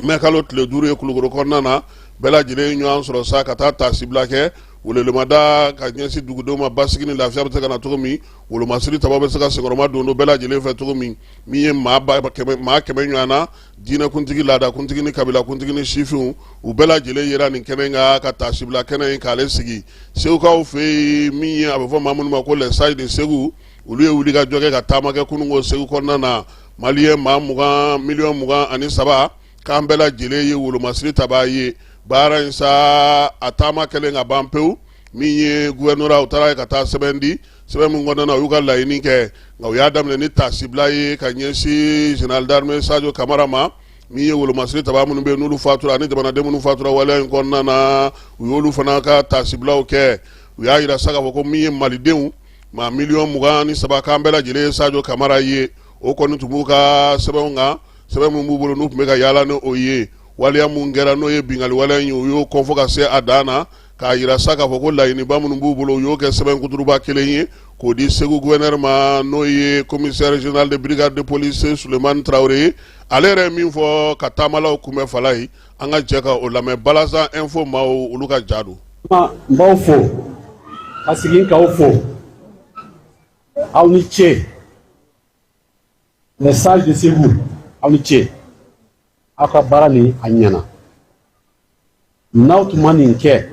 mɛ kalo tile 5 ye, Kulukoro kɔnɔna na, bɛɛ lajɛlen ɲɔgɔn sɔrɔ sa ka taa taasibila kɛ, welewelemada ka ɲɛsin dugudenw ma, basigi ni lafiya bɛ se ka na cogo min, wolomasiri tabaw bɛ se ka senkɔrɔma don bɛɛ lajɛlen fɛ cogo min. Min ye maa 100 ɲɔgɔn na, diinɛkuntigi, laadakuntigi ni kabilakuntigi ni sifinw, u bɛɛ lajɛlen yera nin kɛnɛ kan ka taasibila kɛnɛ in k'ale sigi. Segukaw fɛ yen, min ye a bɛ fɔ maa minnu ma ko les sages de Segu, olu ye wulikajɔ kɛ ka taama kɛ kunun ko Segu kɔnɔna na. Maliyɛn maa 20 miliyɔn 23 k'an bɛɛ lajɛlen ye wolomasiri tabaa ye. Baara in sa, a taama kɛlen ka ban pewu, min ye gouvernorat, u taara ka taa sɛbɛn di, sɛbɛn min kɔnɔna na u y'u ka laɲini kɛ. Nka u y'a daminɛ ni taasibila ye ka ɲɛsin général d'armée Sadio Kamara ma, min ye wolomasiri tabaa minnu bɛ yen n'olu fatura ani jamanaden minnu fatura waleya in kɔnɔna na, u y'olu fana ka taasibilaw kɛ. U y'a jira sa k'a fɔ ko min ye malidenw maa miliyɔn 23 k'an bɛɛ lajɛlen ye Sadio Kamara ye. O kɔni tun b'u ka sɛbɛnw kan, sɛbɛn min b'u bolo n'u tun bɛ ka yaala ni o ye. Waleya mun kɛra, n'o ye binkanni waleya in ye, u y'o kɔn fo ka se a dan na. k'a yira sa k'a fɔ ko laɲiniba minnu b'u bolo u y'o kɛ sɛbɛn kuturuba kelen ye k'o di Segu gouverneur ma n'o ye commissaire général de brigade de police Sulemani Tarawele ye. Ale yɛrɛ ye min fɔ ka taamalaw kunbɛn Falayi, an ka jɛ ka o lamɛn. Balazan info maaw olu ka ja don. N b'aw fo ka segin k'aw fo, aw ni ce. Les sages de Segu, aw ni ce, aw ka baara nin a ɲɛna. N'aw tun ma nin kɛ,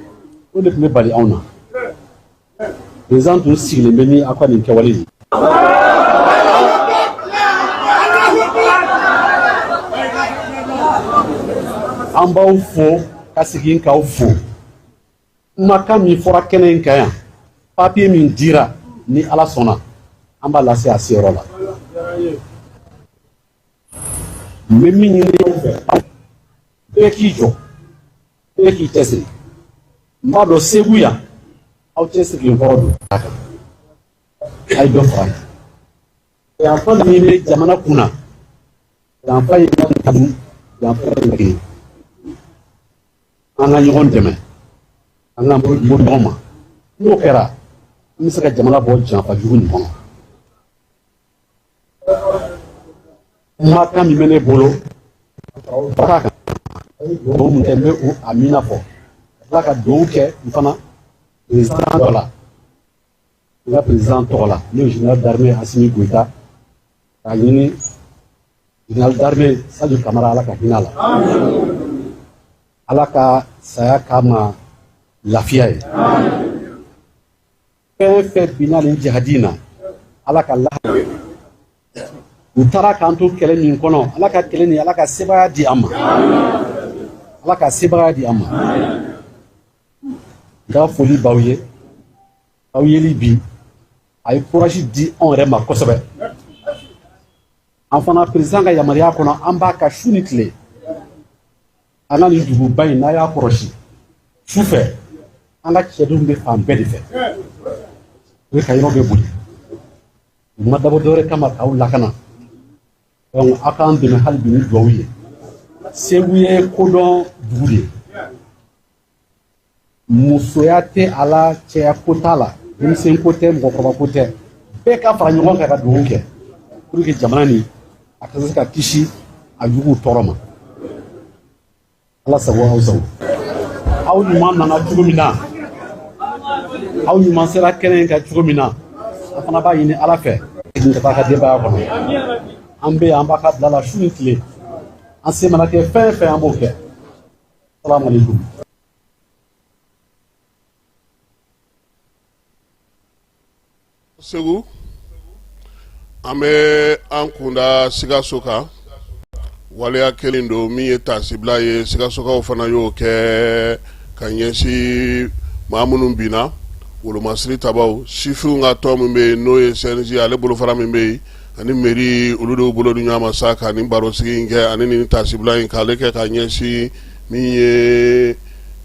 o de tun bɛ bali anw na. Président tun sigilen bɛ ni aw ka nin kɛwale ye. An b'aw fo ka segin k'aw fo. Kumakan min fɔra kɛnɛ in kan yan, papiye min dira, ni Ala sɔnna, an b'a lase a seyɔrɔ la. N bɛ min ɲini aw fɛ, bɛɛ k'i jɔ, bɛɛ k'i cɛsiri. N b'a dɔn Segu yan, aw cɛsirilen kɔrɔ don. A ye dɔ fara a kan. Janfa min bɛ jamana kunna, janfa in ka dun, janfa in ka kelen. An ka ɲɔgɔn dɛmɛ, an k'an bolo di ɲɔgɔn ma. N'o kɛra, an bɛ se ka jamana bɔ janfa jugu nin kɔnɔ. Kumakan min bɛ ne bolo fara kan, dugawu min kɛ, n bɛ o amina fɔ, ka tila ka dugawu kɛ n fana président tɔgɔ la, n ka président tɔgɔ la, n'o ye général d'armée Assimi Goïta, k'a ɲini général d'armée Sadio Kamara, Ala ka hinɛ a la, Ala ka saya k'a ma lafiya ye. Fɛn fɛn binna nin jihadi in na, Ala ka lahala u taara k'an to kɛlɛ min kɔnɔ, Ala ka kɛlɛ nin, Ala ka sebaaya di an ma, Ala ka sebaaya di an ma. N ka foli b'aw ye. Aw yeli bi, a ye courage di anw yɛrɛ ma kosɛbɛ. An fana président ka yamaruya kɔnɔ, an b'a ka su ni tile. An ka nin duguba in, n'a y'a kɔlɔsi su fɛ, an ka cɛdenw bɛ fan bɛɛ de fɛ, u bɛ ka yɔrɔ bɛɛ boli. U ma dabɔ dɔwɛrɛ kama k'aw lakana. Donc aw k'an dɛmɛ hali bi ni dugawu ye. Segu ye kodɔn dugu de ye. Musoya tɛ a la, cɛya ko t'a la, denmisɛn ko tɛ, mɔgɔkɔrɔba ko tɛ. Bɛɛ ka fara ɲɔgɔn kan ka dugawu kɛ pour que jamana nin a ka se ka kisi a juguw tɔɔrɔ ma. Ala sago aw sago. Aw ɲuman nana cogo min na, aw ɲuman sera kɛnɛ in kan cogo min na, an fana b'a ɲini Ala fɛ segin ka taa ka denbaya kɔnɔ. An bɛ yan, an b'a ka bila la su ni tile. An se mana kɛ fɛn fɛn, an b'o kɛ. Salamu aleykum. Segu, an bɛ an kunda Sikaso kan. Waleya kelen don min ye taasibila ye, Sikasokaw fana y'o kɛ ka ɲɛsin maa minnu binna, wolomasiri tabaw, sifinw ka tɔn min bɛ yen n'o ye CNJ, ale bolofara min bɛ yen, ani mairie, olu de y'u bolo di ɲɔgɔn ma sa ka nin barosigi in kɛ ani nin taasibila in k'ale kɛ ka ɲɛsin min ye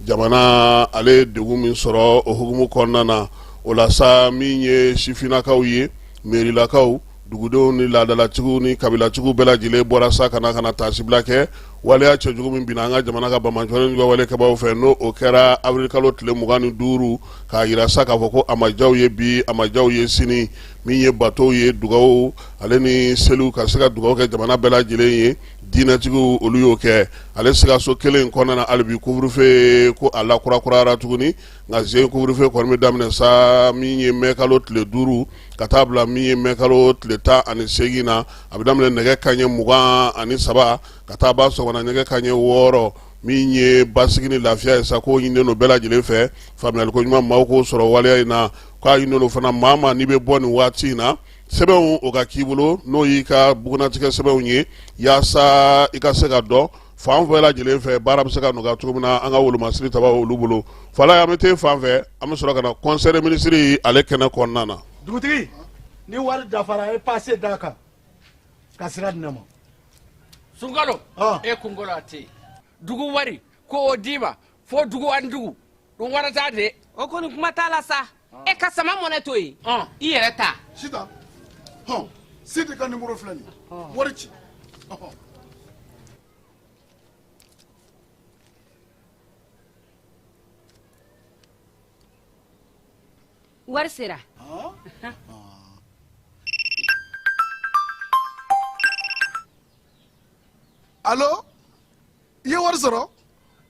jamana ale degun min sɔrɔ o hukumu kɔnɔna na. O la sa, min ye sifinnakaw ye, mairilakaw, dugudenw ni laadalatigiw ni kabilatigiw bɛɛ lajɛlen bɔra sa ka na ka na taasibila kɛ waleya cɛjugu min binna an ka jamana ka banbaanciwale wale kɛbaaw fɛ, n'o o kɛra avril kalo tile 25, k'a yira sa k'a fɔ ko a ma diya u ye bi, a ma diya u ye sini. Min ye batow ye, dugaw ale ni seliw, ka se ka dugaw kɛ jamana bɛɛ lajɛlen ye, diinɛtigiw olu y'o kɛ. Ale Sikaso kelen in kɔnɔna na, hali bi couvre-feu ko a lakurakurayara tuguni. Nka zen couvre-feu kɔni bɛ daminɛ sa min ye mai kalo tile 5 ka taa bila min ye mai kalo tile 18 na. A bɛ daminɛ nɛgɛ kanɲɛ 23 ka taa ban sɔgɔmada nɛgɛ kanɲɛ 6. Min ye basigi ni lafiya ye sa, k'o ɲininen don bɛɛ lajɛlen fɛ, faamuyaliko ɲuman maaw k'o sɔrɔ waleya in na. K'a ɲininen don fana maa ma, n'i bɛ bɔ nin waati in na, sɛbɛnw o ka k'i bolo, n'o y'i ka bugunnatigɛ sɛbɛnw ye, yaasa i ka se ka dɔn fan bɛɛ lajɛlen fɛ, baara bɛ se ka nɔgɔya cogo min na an ka wolomasiri tabaw olu bolo. Falaye, an bɛ t'e fan fɛ, an bɛ sɔrɔ ka na conseil des ministres ale kɛnɛ kɔnɔna na. Dugutigi, ni wari dafara, e pase d'a kan ka sira di ne ma. Sunkalo, e kunkolo a tɛ yen. Dugu wari ko o d'i ma fo dugu ani dugu dun warata de. O kɔni kuma t'a la sa. E ka sama mɔnɛ to yen, i yɛrɛ ta. Sitan, hɔn, Sidi ka nimoro filɛ nin ye, wari ci. Wari sera. Alo, i ye wari sɔrɔ?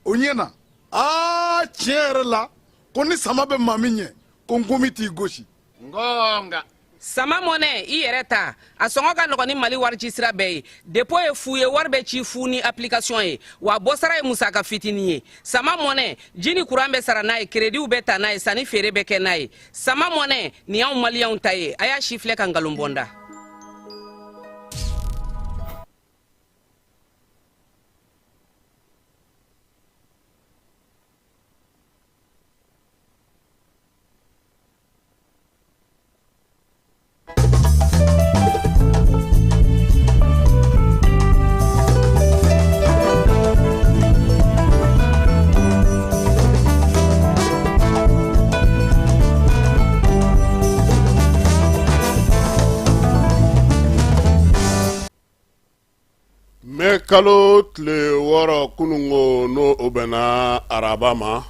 O ɲɛna. Aa, tiɲɛ yɛrɛ la, ko ni sama bɛ maa min ɲɛ, ko nkomi t'i gosi. Ngonga. Sama mɔnɛ, i yɛrɛ ta. A sɔngɔ ka nɔgɔn ni Mali warici sira bɛɛ ye. Dépôt ye fu ye, wari bɛ ci fu ni application ye. Wa bɔsara ye musaka fitinin ye. Sama mɔnɛ, ji ni kuran bɛ sara n'a ye, créditw bɛ ta n'a ye, sanni feere bɛ kɛ n'a ye. Sama mɔnɛ, nin y'anw maliyɛnw ta ye. A y'a sifilɛ ka nkalon bɔ n da. Mɛ kalo tile 6 kununko n'o o bɛnna araba ma,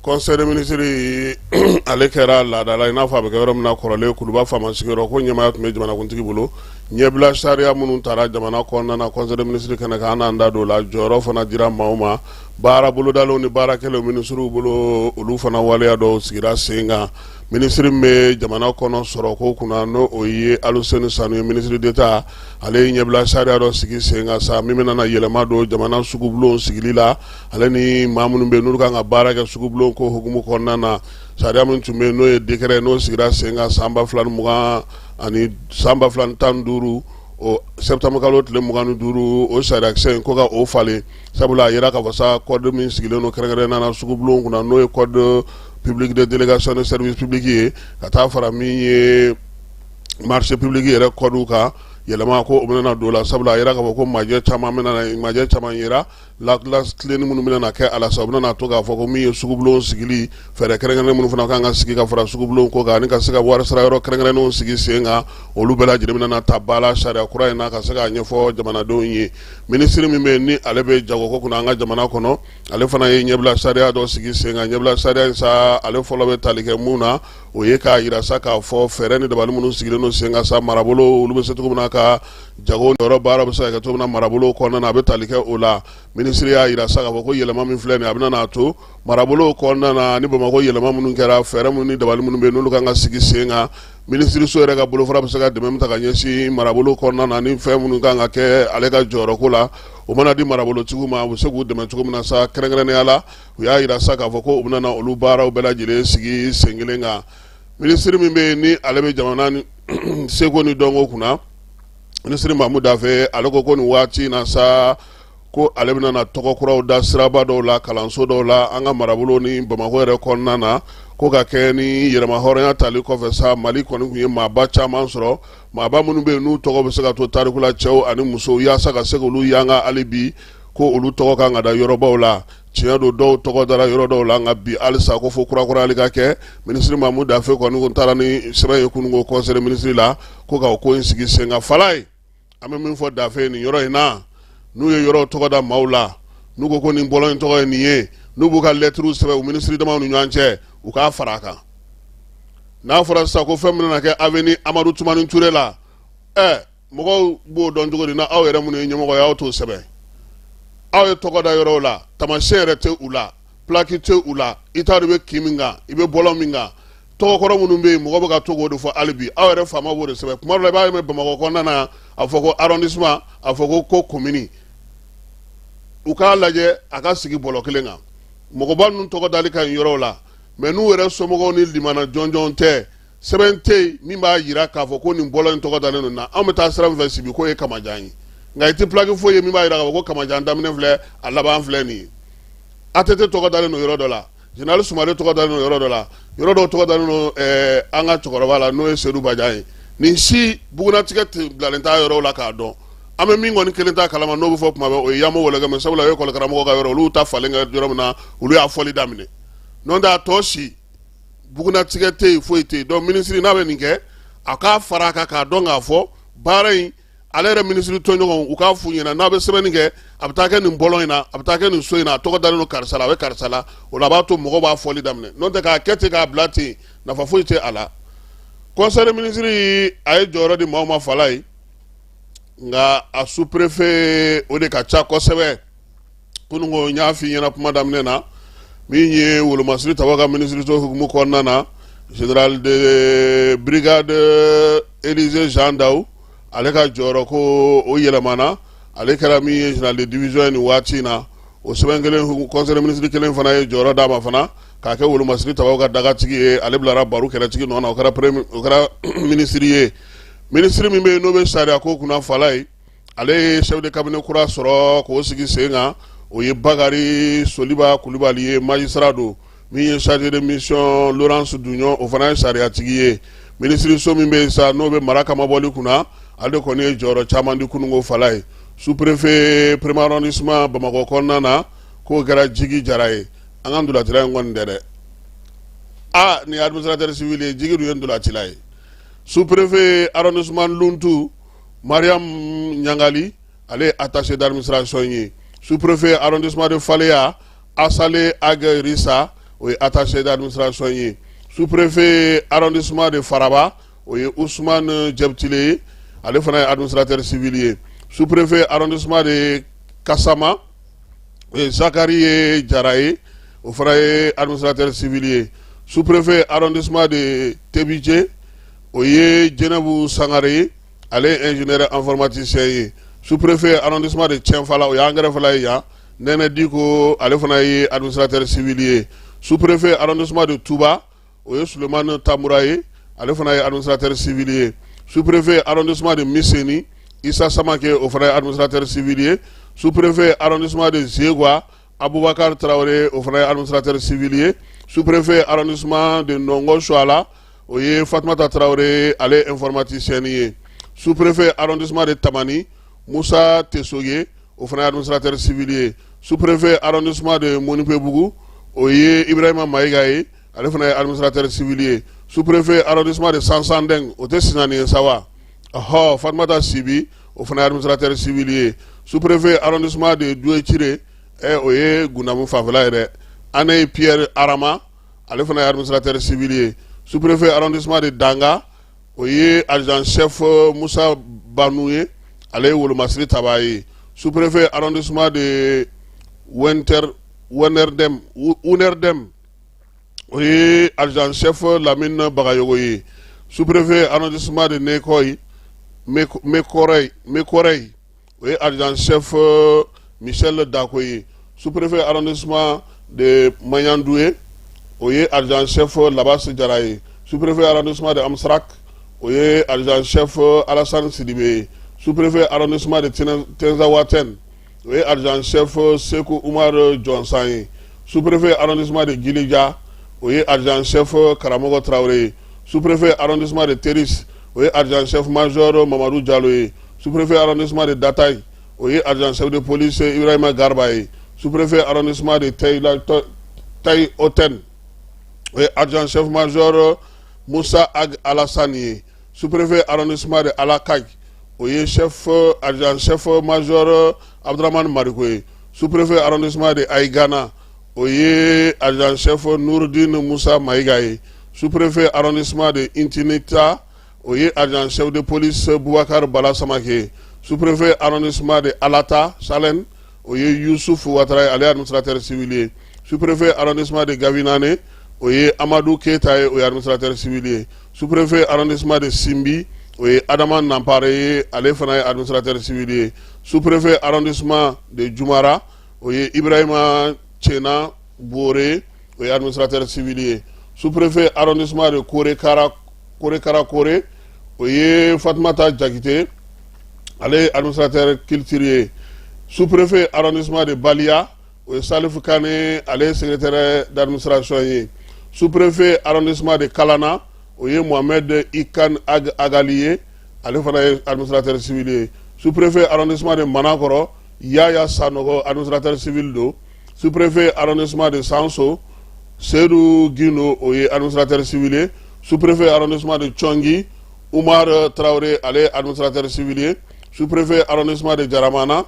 conseil des ministres ale kɛra laada la i n'a fɔ a bɛ kɛ yɔrɔ min na kɔrɔlen kuluba faama sigiyɔrɔ ko ɲɛmaaya tun bɛ jamanakuntigi bolo. Ɲɛbila sariya minnu tara jamana kɔnɔna na conseil des ministres kɛnɛ kan, an n'an da don o la. Jɔyɔrɔ fana dira maaw ma, baara bolodalenw ni baara kɛlenw minisiriw bolo, olu fana waleya dɔw sigira sen kan. Minisiri min bɛ jamana kɔnɔ sɔrɔko kunna n'o o ye Aluseni Sanu ye, ministre d'État, ale ye ɲɛbila sariya dɔ sigi sen kan sa min bɛna yɛlɛma don jamana sugubulon sigili la, ale ni maa minnu bɛ n'olu kan ka baara kɛ sugubulon ko hukumu kɔnɔna na. Sariya min tun bɛ yen n'o ye décret n'o sigira sen kan san 2020 ani san 2015, o septembre kalo tile 25, o sariyakisɛ in ko ka o falen, sabula a yira k'a fɔ sa code min sigilen don kɛrɛnkɛrɛnnenya na sugubulon kunna n'o ye code public de délégation de service public ye, ka taa fara min ye marché public yɛrɛ code kan, yɛlɛma ko o bɛna don la, sabula a yira k'a fɔ ko majɛ caman bɛna majɛ caman yera latilenni minnu bɛna kɛ a la sa, o bɛna to k'a fɔ ko min ye sugubulon sigili fɛɛrɛ kɛrɛnkɛrɛnnen minnu fana kan ka sigi ka fara sugubulon ko kan ani ka se ka wari sara yɔrɔ kɛrɛnkɛrɛnnenw sigi sen kan, olu bɛɛ lajɛlen bɛna ta ba la sariya kura in na ka se k'a ɲɛfɔ jamanadenw ye. Minisiri min bɛ yen ni ale bɛ jagoko kunna an ka jamana kɔnɔ, ale fana ye ɲɛbila sariya dɔ sigi sen kan. Ɲɛbila sariya in sa, ale fɔlɔ bɛ tali kɛ mun na, o ye k'a yira sa k'a fɔ fɛɛrɛ ni dabali minnu sigilen don sen kan sa marabolo olu bɛ se cogo min na ka jago yɔrɔ baara bɛ se ka kɛ cogo min na marabolo kɔnɔna na, a bɛ tali kɛ o la. Minisiri y'a yira sa k'a fɔ ko yɛlɛma min filɛ nin ye, a bɛna n'a to marabolo kɔnɔna na ni Bamakɔ yɛlɛma minnu kɛra, fɛɛrɛ minnu ni dabali minnu bɛ yen n'olu kan ka sigi sen kan, minisiriso yɛrɛ ka bolofara bɛ se ka dɛmɛ min ta ka ɲɛsin marabolo kɔnɔna na ni fɛn minnu kan ka kɛ ale ka jɔyɔrɔko la, o mana di marabolotigiw ma, u bɛ se k'u dɛmɛ cogo min na sa. Kɛrɛnkɛrɛnnenya la, u y'a yira sa k'a fɔ ko u bɛna na olu baaraw bɛɛ lajɛlen sigi sen kelen kan. Minisiri min bɛ yen ni ale bɛ jamana ni seko ni dɔnko kunna, minisiri Mamu Dafe, ale ko ko nin waati in na sa, ko ale bɛna na tɔgɔ kuraw da siraba dɔw la, kalanso dɔw la an ka marabolo ni Bamakɔ yɛrɛ kɔnɔna na, ko ka kɛ ni yɛrɛmahɔrɔnya tali kɔfɛ sa, Mali kɔni tun ye maaba caman sɔrɔ, maaba minnu bɛ yen n'u tɔgɔ bɛ se ka to tariku la, cɛw ani musow, yaasa ka se k'olu yanga hali bi, ko olu tɔgɔ kan ka da yɔrɔbaw la. Tiɲɛ don, dɔw tɔgɔ dara yɔrɔ dɔw la, nka bi halisa ko fo kurakurayali ka kɛ. Minisiri Mamu Dafe kɔni ko taara ni sɛbɛn ye kunun ko conseil des ministres la, ko ka o ko in sigi sen kan. Fala ye, an bɛ min fɔ Dafe ye nin yɔrɔ in na, n'u ye yɔrɔw tɔgɔ da maaw la, n'u ko ko nin bɔlɔn in tɔgɔ ye nin ye, n'u b'u ka lɛtiriw sɛbɛn u minisiri damaw ni ɲɔgɔn cɛ, u k'a fara a kan. N'a fɔra sisan ko fɛn min bɛna kɛ avenue Amadu Tumani Ture la, ɛ mɔgɔw b'o dɔn cogo di na aw yɛrɛ minnu ye ɲɛmɔgɔ ye, aw t'o sɛbɛn? Aw ye tɔgɔ da yɔrɔw la, taamasiyɛn yɛrɛ tɛ u la, plaque tɛ u la, i t'a dɔn i bɛ kin min kan, i bɛ bɔlɔn min kan. Tɔgɔkɔrɔ minnu bɛ yen, mɔgɔ bɛ ka to k'o de fɔ hali bi, aw yɛrɛ faama b'o de sɛbɛn. Kuma dɔ la, i b'a mɛn Bamakɔ kɔnɔna na, a fɔ ko arrondissement, a fɔ ko commune. U k'a lajɛ a ka sigi bɔlɔ kelen kan. Mɔgɔba ninnu tɔgɔ dali ka ɲi yɔrɔw la, mais n'u yɛrɛ somɔgɔw ni limana jɔnjɔn tɛ, sɛbɛn tɛ yen min b'a jira k'a fɔ ko nin bɔlɔn in tɔgɔ dalen don na. Anw bɛ taa sira min fɛ Sibi, k'o ye Kamajan ye, nka i tɛ plaque foyi ye min b'a jira k'a fɔ ko Kamajan daminɛ filɛ, a laban filɛ nin ye. ATT tɔgɔ dalen don yɔrɔ dɔ la, général Sumare tɔgɔ dalen don yɔrɔ dɔ la, yɔrɔ dɔw tɔgɔ dalen don an ka cɛkɔrɔba la n'o ye Sedu Bajan ye. Nin si bugunnatigɛ tɛ bilalen t'a yɔrɔw la k'a dɔn. An bɛ min kɔni kelen ta kalama n'o bɛ fɔ kuma bɛɛ, o ye Yamo Wɔlɔgɛmɛ, sabula o ye école karamɔgɔ ka yɔrɔ, olu ta falen kɛ yɔrɔ min na, olu y'a fɔli daminɛ. N'o tɛ a tɔ si bugunnatigɛ tɛ yen, foyi tɛ yen. Donc minisiri n'a bɛ nin kɛ, a k'a fara a kan k'a dɔn k'a fɔ baara in Ale yɛrɛ minisiri tɔɲɔgɔnw, u k'a f'u ɲɛna, n'a bɛ sɛbɛnni kɛ, a bɛ taa kɛ nin bɔlɔn in na, a bɛ taa kɛ nin so in na, a tɔgɔ dalen don karisa la, a bɛ karisa la. O la, a b'a to mɔgɔw b'a fɔli daminɛ. N'o tɛ, k'a kɛ ten k'a bila ten, nafa foyi tɛ a la. Conseil des ministres, a ye jɔyɔrɔ di maaw ma fala ye, nka a sous-préfet, o de ka ca kosɛbɛ. Kununko n y'a f'i ɲɛna kuma daminɛ na, min ye wolomasiri taba ka minisiriso hukumu kɔnɔna na, général de brigade Élisée Jean Daou, ale ka jɔyɔrɔ ko o yɛlɛmana, ale kɛra min ye général de division ye nin waati in na. O sɛbɛn kelen, conseil des ministres kelen fana ye jɔyɔrɔ d'a ma fana k'a kɛ wolomasiri tabaw ka dagatigi ye. Ale bilara Baru kɛlɛtigi nɔ na, o kɛra minisiri ye. Minisiri min bɛ yen n'o bɛ sariya ko kunna fala ye, ale ye chef de cabinet kura sɔrɔ k'o sigi sen kan, o ye Bakari Soliba Kulubali ye, magistrat don. Min ye chargé de mission Laurence Duɲɔ, o fana ye sariyatigi ye. Minisiriso min bɛ yen sa, n'o bɛ mara kamabɔli kunna, ale de kɔni ye jɔyɔrɔ caman di kununko fala ye. Sous-préfet premier arrondissement Bamakɔ kɔnɔna na, k'o kɛra Jigi Jara ye. An ka ntolacila in kɔni tɛ dɛ. Aa, nin ye administrateur civil ye, Jigi dun ye ntolacila ye. Sous-préfet arrondissement Luntu, Mariam Ɲangali, ale ye attaché d'administration ye. Sous-préfet arrondissement de Faleya, Asale Ag Rissa, o ye attaché d'administration ye. Sous-préfet arrondissement de Faraba, o ye Ousmane Jɛbitile ye, ale fana ye administrateur civil ye. Sous-préfet arrondissement de Kasama, o ye Zakari ye Jara ye, o fana ye administrateur civil ye. Sous-préfet arrondissement de Tebidje, o ye Jɛnɛbu Sangare ye, ale ye ingénieur informaticien ye. Sous-préfet arrondissement de Tienfala, o y'an kɛrɛfɛla ye yan, Nɛnɛ Diko, ale fana ye administrateur civil ye. Sous-préfet arrondissement de Touba, o ye Sulemani Tamura ye, ale fana ye administrateur civil ye. Sous-préfet arrondissement de Miseni, Isa Samake, o fana ye administrateur civil ye. Sous-préfet arrondissement de Zegwa, Abubakar Traoré, o fana ye administrateur civil ye. Sous-préfet arrondissement de Nɔngɔ Suala, o ye Fatumata Traoré, ale ye informaticien ye. Sous-préfet arrondissement de Tamani, Musa Tesoge, o fana ye administrateur civil ye. Sous-préfet arrondissement de Monipebugu, o ye Ibrahima Mayiga ye, ale fana ye administrateur civil ye. Sous-préfet arrondissement de Sansandeng, o tɛ Sinani ye sa wa? Ɔhɔ, Fatumata Sibi, o fana ye administrateur civil ye. Sous-préfet arrondissement de Douétire, ɛ, o ye Gundamu fanfɛla ye dɛ, Ane Pierre Arama, ale fana ye administrateur civil ye. Sous-préfet arrondissement de Danga, o ye adjudant chef Musa Banu ye, ale ye wolomasiri taba ye. Sous-préfet arrondissement de Wenter Wenerdem Unerdem, o ye adjudant chef Lamine Bagayogo ye. Sous-préfet arrondissement de Nekoyi Mekorey Mekorey, o ye adjudant chef Michel Dako ye. Sous-préfet arrondissement de Maɲandoué, o ye adjudant chef Labas Jara ye. Sous-préfet arrondissement de Amsrak, o ye adjudant chef Alassane Sidibe ye. Sous-préfet arrondissement de Tinzawaten, o ye adjudant chef Sekou Umar Jɔnsan ye. Sous-préfet arrondissement de Gilija, o ye adjudant chef Karamɔgɔ Traoré ye. Sous-préfet arrondissement de Teris, o ye adjudant chef major Mamadou Diallo ye. Sous-préfet arrondissement de Dataï, o ye adjudant chef de police Ibrahima Garba ye. Sous-préfet arrondissement de Taï Oten, o ye adjudant chef major Moussa Ag Alassane ye. Sous-préfet arrondissement de Alakaj, o ye chef adjudant chef major Abdurahmane Mariko ye. Sous-préfet arrondissement de Aïgana, o ye adjudant chef Nourdine Moussa Maïga ye. Sous-préfet arrondissement de Intinita, o ye adjudant chef de police Boubacar Bala Samake ye. Sous-préfet arrondissement de Alata Salen, o ye Youssouf Ouattara ye, ale ye administrateur civil ye. Sous-préfet arrondissement de Gavinane, o ye Amadou Keita ye, o ye administrateur civil ye. Sous-préfet arrondissement de Simbi, o ye Adama Nampare ye, ale fana ye administrateur civil ye. Sous-préfet arrondissement de Jumara, o ye Ibrahima Tchena Bore, o ye administrateur civil ye. Sous-préfet arrondissement de Korekara Korekara Kore, o ye Fatumata Jakite, ale ye administrateur culture ye. Sous-préfet arrondissement de Balia, o ye Salif Kane, ale ye secrétaire d'administration ye. Sous-préfet arrondissement de Kalana, o ye Mohamed Ikan Ag Agali ye, ale fana ye administrateur civil ye. Sous-préfet arrondissement de Manakɔrɔ, Yaya Sanogo, administrateur civil don. Sous-préfet arrondissement de Sanso, Seydou Guino, o ye administrateur civil ye. Sous-préfet arrondissement de Tchongi, Oumar Traoré, ale ye administrateur civil ye. Sous-préfet arrondissement de Jaramana,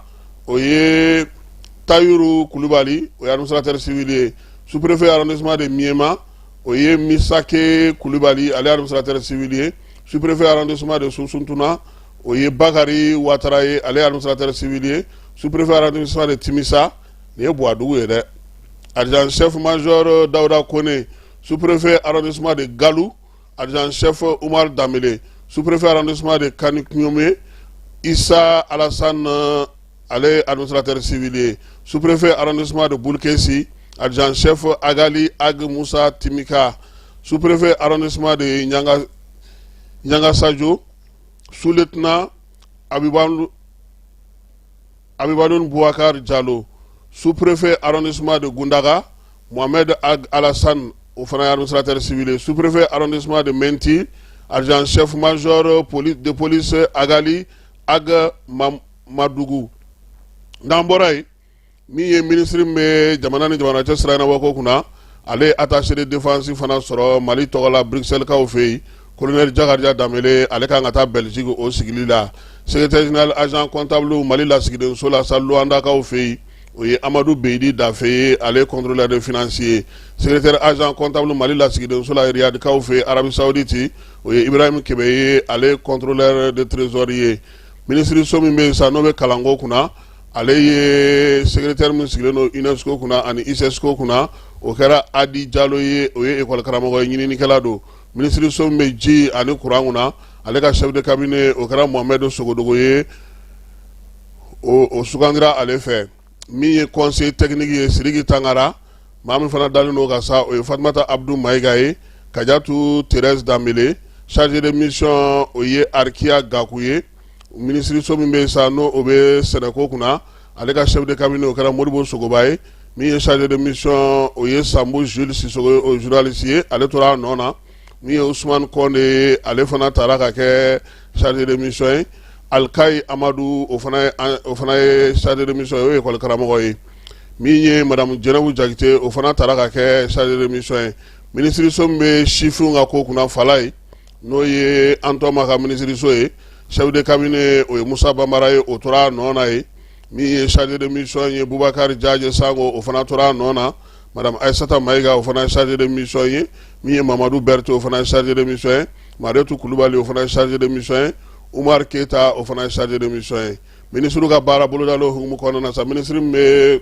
o ye Tayiru Kulubali, o ye administrateur civil ye. Sous-préfet arrondissement de Miyema, o ye Misake Kulubali, ale ye administrateur civil ye. Sous-préfet arrondissement de Sunsuntuna, o ye Bakari Watara ye, ale ye administrateur civil ye. Sous-préfet arrondissement de Timisa, nin ye Buwadugu ye dɛ, adjudant chef major Dawuda Kone. Sous-préfet arrondissement de Galu, adjudant chef Umar Danbele. Sous-préfet arrondissement de Kani-Kuɲome, Issa Alassane, ale administrateur civil ye. Sous-préfet arrondissement de Boulkessi, adjudant chef Agali Ag Moussa Timika. Sous-préfet arrondissement de Nyanga Nyanga Sadio, sous-lieutenant Abibanoun Bouakar Diallo. Sous-préfet arrondissement de Goundaga, Mohamed Ag Alassane, o fana ye administrateur civil ye. Sous-préfet arrondissement de Menti, adjudant chef major de police Agali Ag Madougou. N'an bɔra yen, min ye minisiri min bɛ jamana ni jamana cɛ sira ɲɛnabɔko kunna, ale ye attaché de défense fana sɔrɔ Mali tɔgɔ la Bruxelles-kaw fɛ yen, colonel Jakarija Danbele, ale kan ka taa Belgique o sigili la. Secrétaire général agent comptable Mali lasigidenso la sa Luandakaw fɛ yen, o ye Amadu Beyidi Dafe ye, ale contrôleur de finance ye. Secrétaire agent comptable Mali lasigidenso la Riyadkaw fɛ Arabie Saoudite, o ye Ibrahim Kebe ye, ale contrôleur de trésor ye. Minisiriso min bɛ yen sa n'o bɛ kalanko kunna, ale ye secrétaire min sigilen don UNESCO kunna ani ISESCO kunna, o kɛra Adi Jalo ye, o ye école karamɔgɔ ye, ɲininikɛla don. Minisiriso min bɛ ji ani kuran kunna, ale ka chef de cabinet, o kɛra Mohamed Sogodogo ye, o sugandira ale fɛ. Min ye conseil technique ye, Sidiki Tangara, maa min fana dalen don ka sa, o ye Fatumata Abdou Mayiga ye. Kajatu Thérèse Danbele, chargé de mission, o ye Arikiya Gaku ye. Minisiriso min bɛ yen sa n'o o bɛ sɛnɛko kunna, ale ka chef de cabinet, o kɛra Modibo Sogoba ye. Min ye chargé de mission, o ye Sanbu Jules Sisoko ye, o ye journaliste ye, ale tora a nɔ na. Min ye Ousmane Kɔnde ye, ale fana taara ka kɛ chargé de mission ye. Alikayi Amadu, o fana ye chargé de mission ye, o ye école karamɔgɔ ye. Min ye madame Jɛnɛbu Jakite, o fana taara ka kɛ chargé de mission ye. Minisiriso min bɛ sifinw ka ko kunna, Falaye, n'o ye Antɔma ka minisiriso ye, chef de cabinet, o ye Musa Banbara ye, o tora a nɔ na ye. Min ye chargé de mission ye, Bubakari Jaje Sango, o fana tora a nɔ na. Madame Aïssata Mayiga, o fana ye chargé de mission ye. Min ye Mamadu Berete, o fana ye chargé de mission ye. Mariyetu Kulubali, o fana ye chargé de mission ye. Umar Keyita, o fana ye chargé de mission ye. Minisiriw ka baara bolodalen hukumu kɔnɔna na sa, minisiri min bɛ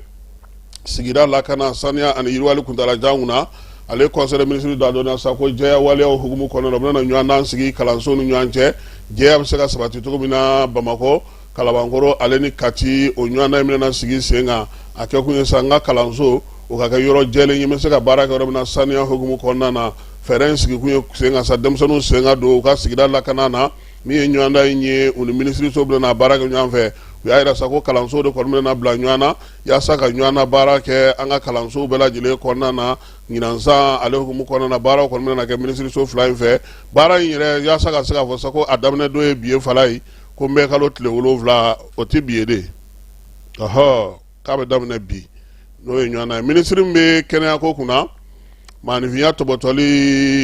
sigida lakana, saniya ani yiriwali kuntalajan kunna, ale conseil des ministres da dɔnniya sa ko jɛya waleyaw hukumu kɔnɔna na, u bɛna ɲɔgɔndan sigi kalanso ni ɲɔgɔn cɛ, jɛya bɛ se ka sabati cogo min na Bamakɔ, Kalabankɔrɔ ale ni Kati. O ɲɔgɔndan in bɛna sigi sen kan. A kɛ kun ye sa n ka kalanso o ka kɛ yɔrɔ jɛlen ye, n bɛ se ka baara kɛ yɔrɔ min na saniya hukumu kɔnɔna na. Fɛɛrɛ in sigikun ye sen kan sa denmisɛnninw sen ka don u ka sigida lakana na. Min ye ɲɔgɔndan in ye, u ni minisiriso bɛna baara kɛ ɲɔgɔn fɛ. U y'a yira sa ko kalanso de kɔni bɛna bila ɲɔgɔn na yaasa ka ɲɔgɔn na baara kɛ an ka kalansow bɛɛ lajɛlen kɔnɔna na ɲinan san ale hukumu kɔnɔna na. Baaraw kɔni bɛna kɛ minisiriso fila in fɛ. Baara in yɛrɛ, yaasa ka se k'a fɔ sa ko a daminɛ don ye bi ye, fala ye ko mɛ kalo tile 7, o tɛ bi ye de, ɔhɔ, k'a bɛ daminɛ bi, n'o ye ɲɔgɔn ye. Minisiri min bɛ kɛnɛyako kunna, maaninfinya tɔbɔtɔli,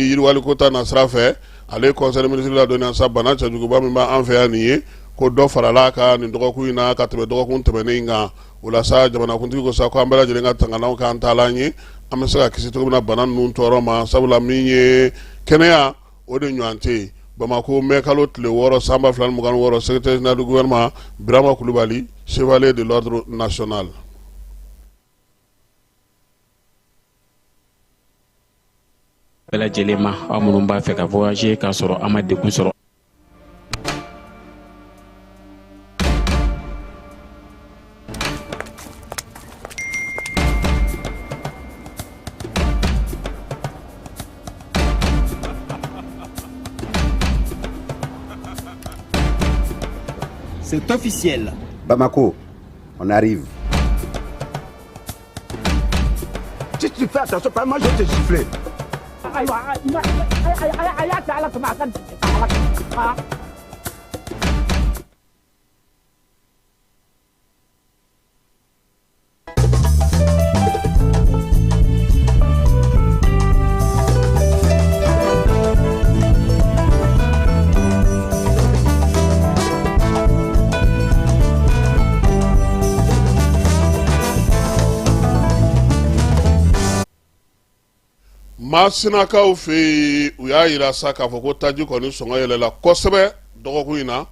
yiriwaliko ta nasira fɛ, ale conseil des ministres ladɔnniya sa bana cɛjuguba min b'an fɛ yan nin ye, ko dɔ farala a kan nin dɔgɔkun in na ka tɛmɛ dɔgɔkun tɛmɛnen in kan. O la sa, jamanakuntigi ko sa ko an bɛɛ lajɛlen ka tangalanw k'an taalan ye, an bɛ se ka kisi cogo min na bana ninnu tɔɔrɔ ma, sabula min ye kɛnɛya, o de ɲɔgɔn tɛ yen. Bamakɔ, mɛ kalo tile 6 san 2026, secrétaire général du gouvernement Birama Kulubali, chevalier de l'ordre national. Bɛɛ lajɛlen ma, aw minnu b'a fɛ ka voyager k'a sɔrɔ a ma degun sɔrɔ. C'est officiel. Bamako, on arrive. Si tu fais attention, pas moi je vais te gifler. Ayiwa, a y'a kɛ Ala kama, a ka Ala. Masinakaw fɛ yen, u y'a yira sa k'a fɔ ko taji kɔni sɔngɔ yɛlɛla kosɛbɛ dɔgɔkun in na,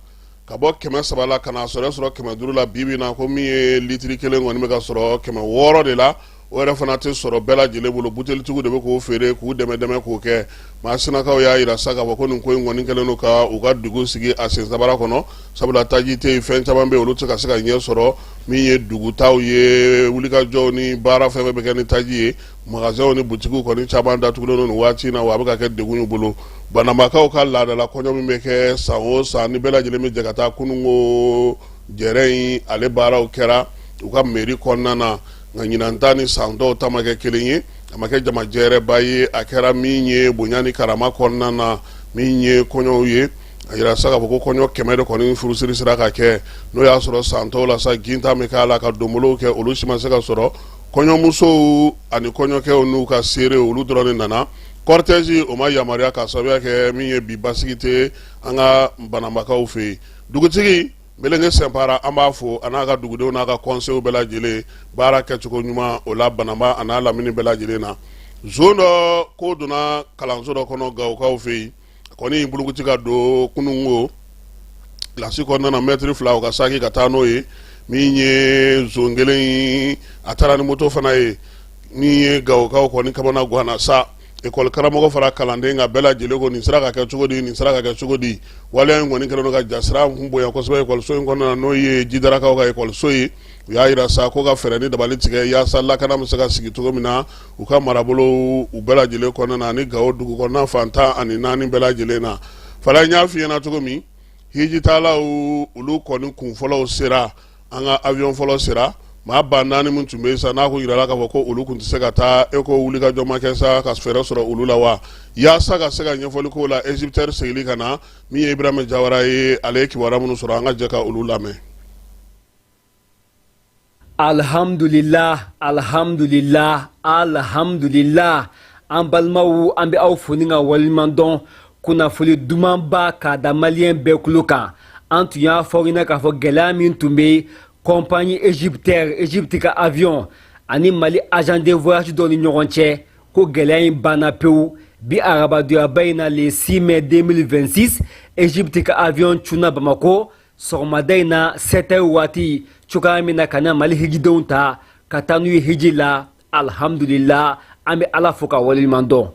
ka bɔ 300 la ka na sɔrɔ 500 la. Bi bi in na, ko min ye litiri kelen kɔni bɛ ka sɔrɔ 600 de la. O yɛrɛ fana tɛ sɔrɔ bɛɛ lajɛlen bolo, butelitigiw de bɛ k'o feere k'u dɛmɛ dɛmɛ k'o kɛ. Masinakaw y'a yira sa k'a fɔ ko nin ko in kɔni kɛlen don ka u ka dugu sigi a sen sabara kɔnɔ, sabula taji tɛ yen, fɛn caman bɛ yen, olu tɛ ka se ka ɲɛ sɔrɔ. Min ye dugutaw ye, wulikajɔw ni baara fɛn fɛn bɛ kɛ ni taji ye, magasinw ni butigiw kɔni caman datugulen don nin waati in na, wa a bɛ ka kɛ degun y'u bolo. Banambakaw ka laadala kɔɲɔ min bɛ kɛ san o san, ni bɛɛ lajɛlen bɛ jɛ ka taa kununko jɛrɛ in, ale baaraw kɛra u ka mairie kɔnɔna na, nka ɲinan ta ni san tɔw ta ma kɛ kelen ye. A ma kɛ jamajɛrɛba ye, a kɛra min ye bonya ni karama kɔnɔna na. Min ye kɔɲɔw ye, a yira sa k'a fɔ ko kɔɲɔ 100 de kɔni furusiri sera ka kɛ, n'o y'a sɔrɔ san tɔw la sa gintan bɛ k'a la ka donbolow kɛ, olu si ma se ka sɔrɔ. Kɔɲɔmusow ani kɔɲɔkɛw n'u ka seerew, olu dɔrɔn de nana. Cortège o ma yamaruya k'a sababuya kɛ min ye bi basigi tɛ an ka Banambakaw fɛ yen. Dugutigi Melenge Sɛnpara, an b'a fo, a n'a ka dugudenw n'a ka conseil bɛɛ lajɛlen, baara kɛcogo ɲuman o la Banamba a n'a lamini bɛɛ lajɛlen na. Zon dɔ ko donna kalanso dɔ kɔnɔ Gawokaw fɛ yen, a kɔni bulukuti ka don kununko kilasi kɔnɔna na, mɛtiri 2 o ka saki ka taa n'o ye. Min ye zon kelen in, a taara ni moto fana ye. Min ye Gawokaw kɔni kamana ganna sa, ekɔli karamɔgɔ fara kalanden kan, bɛɛ lajɛlen ko nin sera ka kɛ cogo di, nin sera ka kɛ cogo di? Waleya in kɔni kɛlen don ka jasiran kun bonya kosɛbɛ ekɔliso in kɔnɔna na, n'o ye Jidarakaw ka ekɔliso ye. U y'a yira sa ko ka fɛɛrɛ ni dabali tigɛ yaasa lakana bɛ se ka sigi cogo min na u ka marabolo u bɛɛ lajɛlen kɔnɔna na, ani Gawo dugu kɔnɔna fan 14 bɛɛ lajɛlen na. Fala, n y'a f'i ɲɛna cogo min, hijitalaw olu kɔni kun fɔlɔw sera. An ka avion fɔlɔ sera. Maa 4000 min tun bɛ yen sa, n'a ko yirala k'a fɔ ko olu tun tɛ se ka taa, e ko wulikajɔ ma kɛ sa ka fɛɛrɛ sɔrɔ olu la wa, yaasa ka se ka ɲɛfɔli k'o la Egyptair seginni ka na. Min ye Ibrahima Jawara ye, ale ye kibaruya minnu sɔrɔ, an ka jɛ ka olu lamɛn. Alhamdulillah, alhamdulillah, alhamdulillah. An balimaw, an bɛ aw fo ni ka waleɲuman dɔn. Kunnafoni dumanba k'a da maliyɛn bɛɛ tulo kan. An tun y'a fɔ aw ɲɛna k'a fɔ gɛlɛya min tun bɛ compagnie Egyptair, Egypte ka avion ani Mali agent de voyage dɔ ni ɲɔgɔn cɛ, ko gɛlɛya in banna pewu. Bi arabadonyaba in na, le 6 mai 2026, Egypte ka avion cunna Bamakɔ sɔgɔmada in na 7 heures waati cogoya min na, ka na Mali hijidenw ta ka taa n'u ye hiji la. Alhamdulillah, an bɛ Ala fo ka waleɲuman dɔn.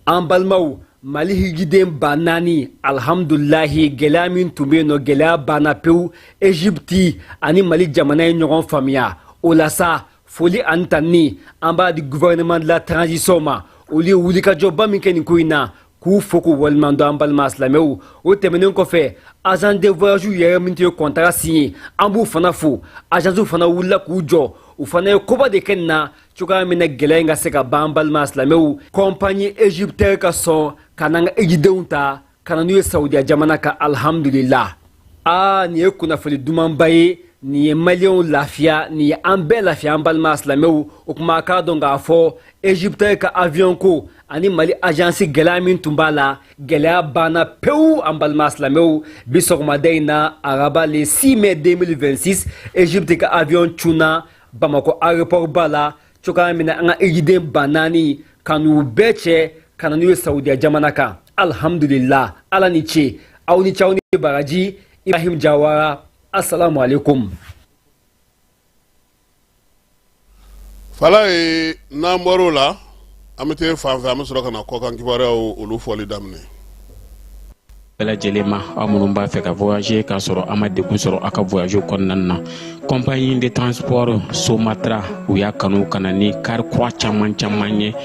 An balimaw, Mali hijiden 4000, alhamdulilahi, gɛlɛya min tun bɛ yen nɔ, gɛlɛya banna pewu. Egypte ani Mali jamana ye ɲɔgɔn faamuya o la sa. Foli ani tanni, an b'a di gouvernement de la transition ma, olu ye wulikajɔba min kɛ nin ko in na, k'u fo k'u waleɲuman dɔn. An balima silamɛw, o tɛmɛnen kɔfɛ, agent de voyage yɛrɛ min tun ye contrat signé, an b'u fana fo. Agence fana wulila k'u jɔ, u fana ye koba de kɛ nin na cogoya min na gɛlɛya in ka se ka ban. An balima silamɛw, compagnie Egyptair ka sɔn ka n'an ka hijidenw ta ka na n'u ye Saudiya jamana kan, alhamdulillah. Aa, nin ye kunnafoni dumanba ye, nin ye maliyɛnw lafiya, nin ye an bɛɛ lafiya. An balima silamɛw, o tuma a k'a dɔn k'a fɔ Egyptair ka avion ko ani Mali agence, gɛlɛya min tun b'a la, gɛlɛya banna pewu. An balima silamɛw, bi sɔgɔmada in na, araba le 6 mai 2026, Egypte ka avion cunna Bamakɔ aéroport ba la cogoya min na, an ka hijiden 4000 ka n'u bɛɛ cɛ ka na n'u ye Saudiya jamana kan. Alhamdulillah, Ala ni ce, aw ni ce, aw ni baraji. Ibrahim Jawara, assalamu alaikum. Fala ye, n'an bɔr'o la, an bɛ taa fan fɛ, an bɛ sɔrɔ ka na kɔkan kibaruyaw olu fɔli daminɛ. Bɛɛ lajɛlen ma, aw minnu b'a fɛ ka voyager k'a sɔrɔ a ma degun sɔrɔ aw ka voyage kɔnɔna na, compagnie de transport Somatra, u y'a kanu ka na ni kari kura caman caman ye,